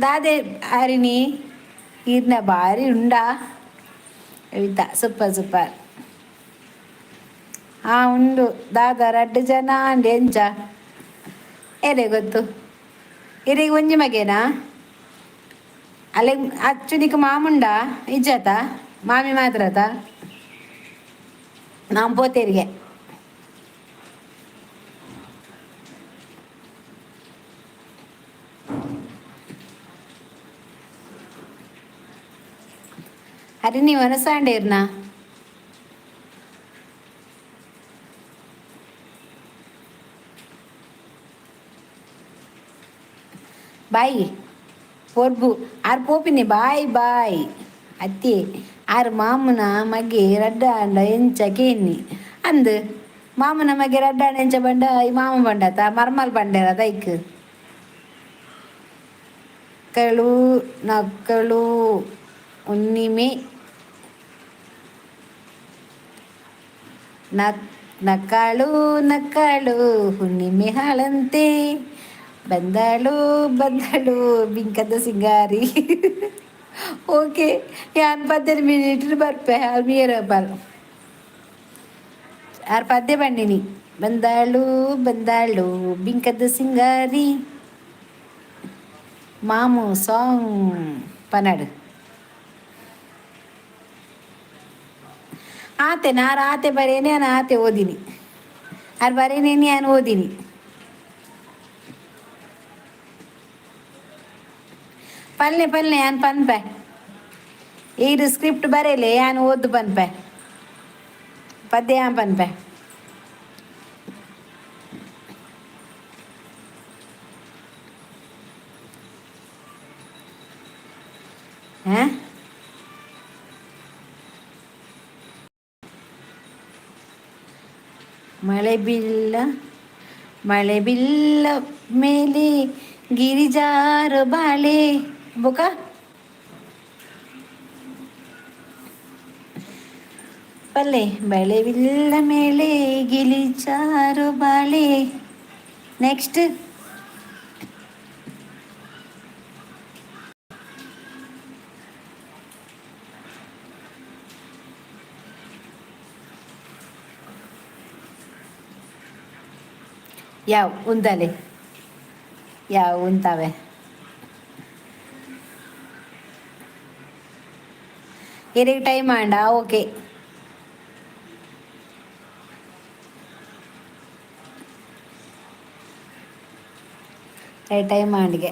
ದಾದೆ ಹರಿಣಿ ಈರ್ನ ಬಾರಿ ಉಂಡಾ ಕವಿತಾ ಸೂಪರ್ ಸೂಪರ್. ಆ ಉಂಡು ದಾದ ರಡ್ಡು ಜನ ಅಂಡ್ ಎಂಚ ಏರೆ ಗೊತ್ತು ಇರೆಗ್ ಒಂಜಿ ಮಗೇನಾ ಅಲ್ಲೆ ಅಚ್ಚುನಿಕ್ ಮಾಮುಂಡಾ ಇಜ್ಜಾತ ಮಾಮಿ ಮಾತ್ರ ನಾನ್ ಪೋತೇರಿಗೆ. ಹರಿಣಿ ವನಸಾಂಡೇರ್ನ. ಬಾಯ್ ಪೊರ್ಬು ಆರ್ ಪೋಪಿನಿ ಬಾಯ್ ಬಾಯ್. ಅತ್ತೆ ಆರ್ ಮಾಮುನ ಮಗೆ ರಡ್ಡ ಆಂಡ ಎಂಚ ಕೇನ್ನಿ ಅಂದ್. ಮಾಮನ ಮಗೆ ರಡ್ಡ ಆಂಡ ಎಂಚ ಬಂಡ ಈ ಮಾಮ ಬಂಡತ ಮರ್ಮಲ್ ಬಂಡೇರ ದೈಕ್ ಕಳು ನಕ್ಕಳು ಹುಣ್ಣಿಮೆ ನಕ್ ನಕ್ಕಳು ನಕ್ಕಳು ಹುಣ್ಣಿಮೆ ಹಾಳಂತೆ ಬಂದಳು ಬಂದಳು ಬಿಂಕದ ಸಿಂಗಾರಿ. ಓಕೆ, ಯಾನ್ 15 ಮಿನಿಟ್ ಬರ್ಪೆ. ಅಲ್ಮಿಯರ ಬರ್ ಆರ್ ಪದ್ಯ ಬಂಡಿನಿ. ಬಂದಾಳು ಬಂದಾಳು ಬಿಂಕದ ಸಿಂಗಾರಿ. ಮಾಮು ಸಾಂಗ್ ಪನಡು ಆತೆ ನಾರು ಆತೆ ಬರೇನೆ ನಾನು ಆತೆ ಓದಿನಿ. ಆರ್ ಬರೇನೆ ನಾನು ಓದಿನಿ. ಪಲ್ಲೆ ಪಲ್ಲೆ ಯಾನ್ ಪನ್ಪೆ. ಈರು ಸ್ಕ್ರಿಪ್ಟ್ ಬರೇಲೆ, ಯಾನ್ ಓದ್ದು ಪನ್ಪೆ. ಪದ್ಯ ಯಾನ್ ಪನ್ಪೆ. ಹಾಂ, ಮಳೆ ಬಿಲ್ಲ ಮಳೆ ಬಿಲ್ಲ ಮೇಲೆ ಗಿರಿಜಾರು ಬಾಳೆ ಬುಕ ಪಲ್ಲೆ ಬೆಳೆವಿಲ್ಲ ಮೇಲೆ ಗಿಲಿಚಾರು ಬಾಳೆ. ನೆಕ್ಸ್ಟ್ ಯಾವ ಉಂದಲೆ ಯಾವ ಉಂತಾವೆ. ಇರೆಗ್ ಟೈಮ್ ಆಂಡ. ಓಕೆ, ಟೈಮ್ ಆಂಡ್ಗೆ.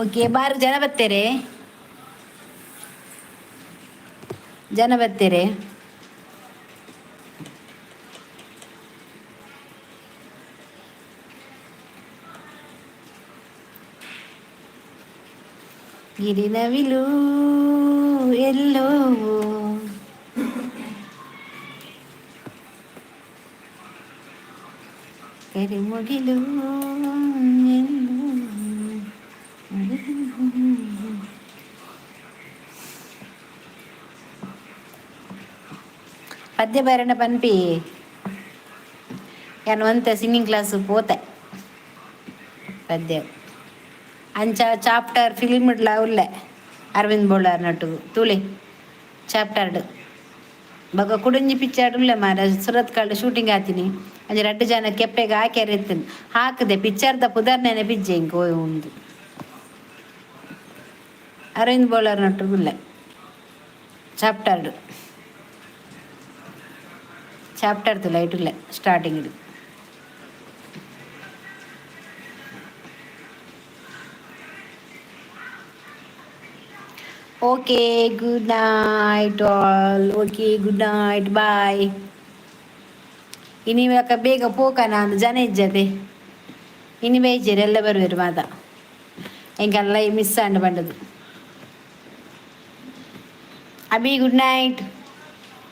ಓಕೆ, ಬಾರು ಜನ ಬರ್ತಾರೆ, ಜನ ಬರ್ತಾರೆ. ಗಿರಿನವಿಲು ಎಲ್ಲೋ ಕರಿಮುಗಿಲು ಎಲ್ಲೋ. ಪದ್ಯ ಬರಣ ಪನ್ಪಿ. ಯಾನ್ ಒಂತೆ ಸಿಂಗಿಂಗ್ ಕ್ಲಾಸ್ ಪೋತೆ ಪದ್ಯ. ಅಂಚ ಚಾಪ್ಟರ್ ಫಿಲ್ಮ್ ಇಡ್ಲ ಉಲ್ಲೆ ಅರವಿಂದ್ ಬೋಳಾರ್ ನಟು ತೂಲೆ ಚಾಪ್ಟರ್ಡ್. ಬೊಕ ಕುಡೊಂಜಿ ಪಿಕ್ಚರ್ ಉಲ್ಲೆ ಮಾರ, ಸುರತ್ಕಲ್ ಶೂಟಿಂಗ್ ಆತಿನಿ. ಅಂಚ ರಡ್ಡ್ ಜನ ಕೆಪ್ಪೆಗ್ ಹಾಕ್ಯಾರ ಇತ್ತಿನ ಹಾಕದೆ. ಪಿಕ್ಚರ್ದ ಪುದರ್ ನೆನಪಿಜ್ಜೆ ಎಂಕ್ ಉಂದು. ಅರವಿಂದ್ ಬೋಳಾರ್ ನಟು ಉಲ್ಲೆ ಚಾಪ್ಟರ್ಡ್. ಚಾಪ್ಟರ್ ಲೈಟ್ ಉಲ್ಲೆ starting. Okay, good night all. Okay, good night, bye. ಇನಿ ಬೊಕ ಬೇಗ ಪೋಕನ ಅಂದ್ ಜನ ಇಜ್ಜತೆ. ಇನಿ ಬೈಜೆರ್ ಎಲ್ಲ ಬರುವೆರ್ ಮಾತ. ಎಂಕಲ್ಲ ಮಿಸ್ ಆಂಡ್ ಪಂಡದು. Abhi, good night.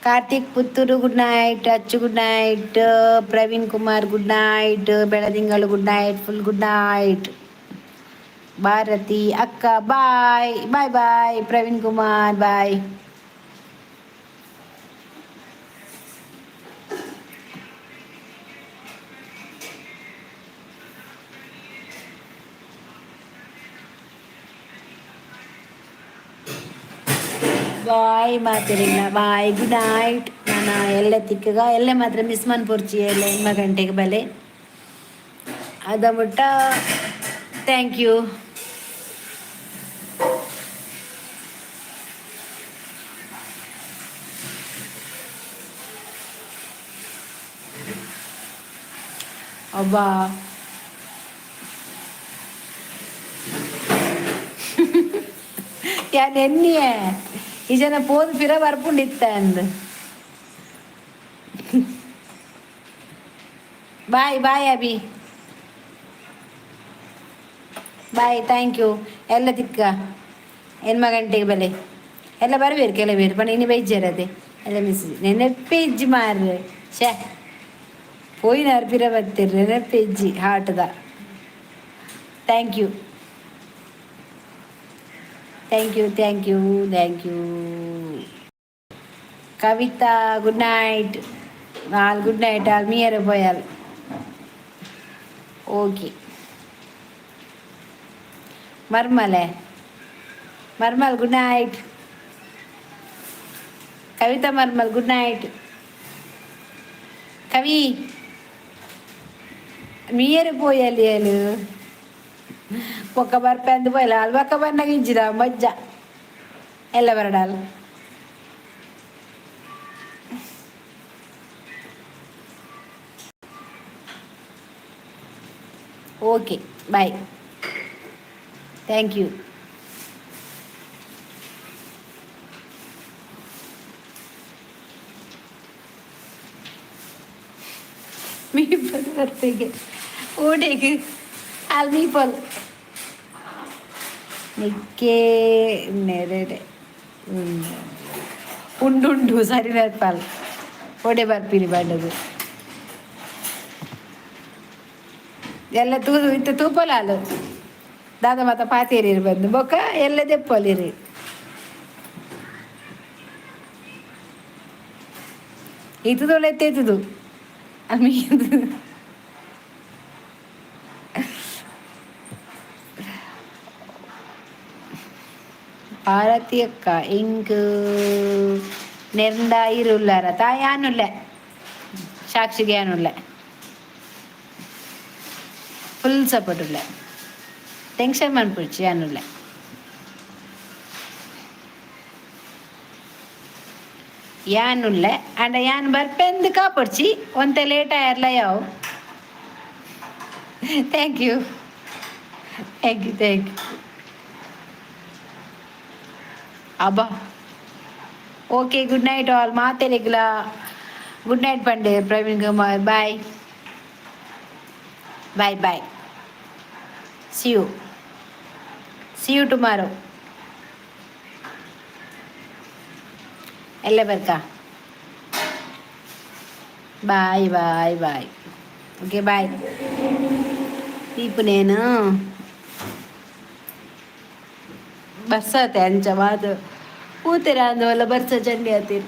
Karthik Puttur, good night. Achu, good night. Praveen Kumar, good night. Beladingalu, good night. Full good night. Bharathi ಅಕ್ಕ, bye bye bye. Praveen Kumar, bye. Bye ಮಾತಿರಿಲ್ಲ. Bye, good night. ನಾನು ಎಲ್ಲ ತಿಕ್ಕಗ ಎಲ್ಲ ಮಾತ್ರ ಮಿಸ್ ಮನ್ಪೊರ್ಚಿ. ಎಲ್ಲ 8 ಗಂಟೆಗೆ ಬಲೆ ಅದ ಮುಟ್ಟ. Thank you. ಅಬ್ಬಾ, ಯಾನ್ ಎನ್ನಿಯೆ ಈ ಜನ ಪೋದು ಪಿರ ಬರ್ಪುಂಡಿತ್ತ ಅಂದ್. Bye bye Abhi, bye, thank you. ಎಲ್ಲ ತಿಕ್ಕ ಎನ್ಮ ಗಂಟೆಗೆ ಬಲೆ ಎಲ್ಲ ಬರಬೇರು ಕೆಲವೇರು ಪಂಡ ಇನಿ ಬೈಜರದೆ ಎಲ್ಲ ಮಿಸ್ ನೆನಪೆ ಇಜ್ಜಿ ಮಾರ್ರೆ. ಶೇ ಪೋಯಿನಾರ್ ಪಿರ ಬತ್ತೀರ್ ನೆನಪೆ ಇಜ್ಜಿ ಹಾಟದ. Thank you thank you thank you thank you. Kavitha good night. All good night all ಮೀಯರ ಪೋಯಾಲ್. Okay ಮರ್ಮಲೆ ಮರ್ಮಲ್ good night. Kavitha ಮರ್ಮಲ್ good night. ಕವಿ ಮೀಯರ ಪೋಯಲಿ ಅಲು ಬೊಕ್ಕ ಬರ್ಪೆ ಅಂದ್ ಪೋಯಲ ಅಲ್ಲಿ ಬೊಕ್ಕ ಬನ್ನಗ ಇಜ್ಜಿದ ಮಜ್ಜ ಎಲ್ಲ ಬರಡಾಲ್. Okay bye, thank you. ಮೀಪಲ್ ಬರ್ಪೆಗೆ ಓಡೆಗ್ ಅಲ್ಲಿ ಮೀಪಲ್ ನಿಕ್ಕೆ ನೆರೆಡೆ ಉಂಡುಂಡು ಸರಿ ನೆರ್ಪಾಲ್ ಓಡೆ ಬರ್ಪಿನಿ ಬಂಡದು ಎಲ್ಲ ತೂದು ಇತ್ತ ತೂಪಲಾಲು ದಾದ ಮಾತ ಪಾತೇರಿ ಬಂದು ಬೊಕ್ಕ ಎಲ್ಲ ದೆಪ್ಪಲಿರಿ. ಇತ್ತದೊಳ್ಳೆ ಎತ್ತೇತದು ಅಮೀದು. ಭಾರತಿ ಅಕ್ಕ ಇಂಕ್ ನೆರ್ಂಡ ಇರುಲ್ಲಾರ ತಾಯಾನುಲ್ಲೆ ಸಾಕ್ಷಿಗೆ ಯಾನುಲ್ಲೆ ಫುಲ್ ಸಪೋರ್ಟ್ ಉಲ್ಲೆ ಟೆನ್ಷನ್ ಮನ್ಪುಡ್ಚಿ ಯಾನುಲ್ಲೆ. ಯಾನುಲ್ಲೆ ಅಂಡ ಯಾನ್ ಬರ್ಪೆಂದು ಕಾಪೊಡ್ಚಿ ಒಂತೆ ಲೇಟ್ ಆಯರ್ಲ ಯಾವು. Thank you thank you thank you. ಅಬ್ಬಾ okay good night all ಮಾತೆರೆಗ್ಲ good night Pande Praveen Kumar. Bye bye bye, see you, see you tomorrow. ಎಲ್ಲ ಬರ್ಕ bye bye bye. Okay bye. ದೀಪನೇನು ಬರ್ಸತೆ ಅಂಚ ಮಾತು ಪೂತೆರ ಅಂದವಲ್ಲ ಬರ್ಸ ಚಂಡಿ ಆತೀರಿ.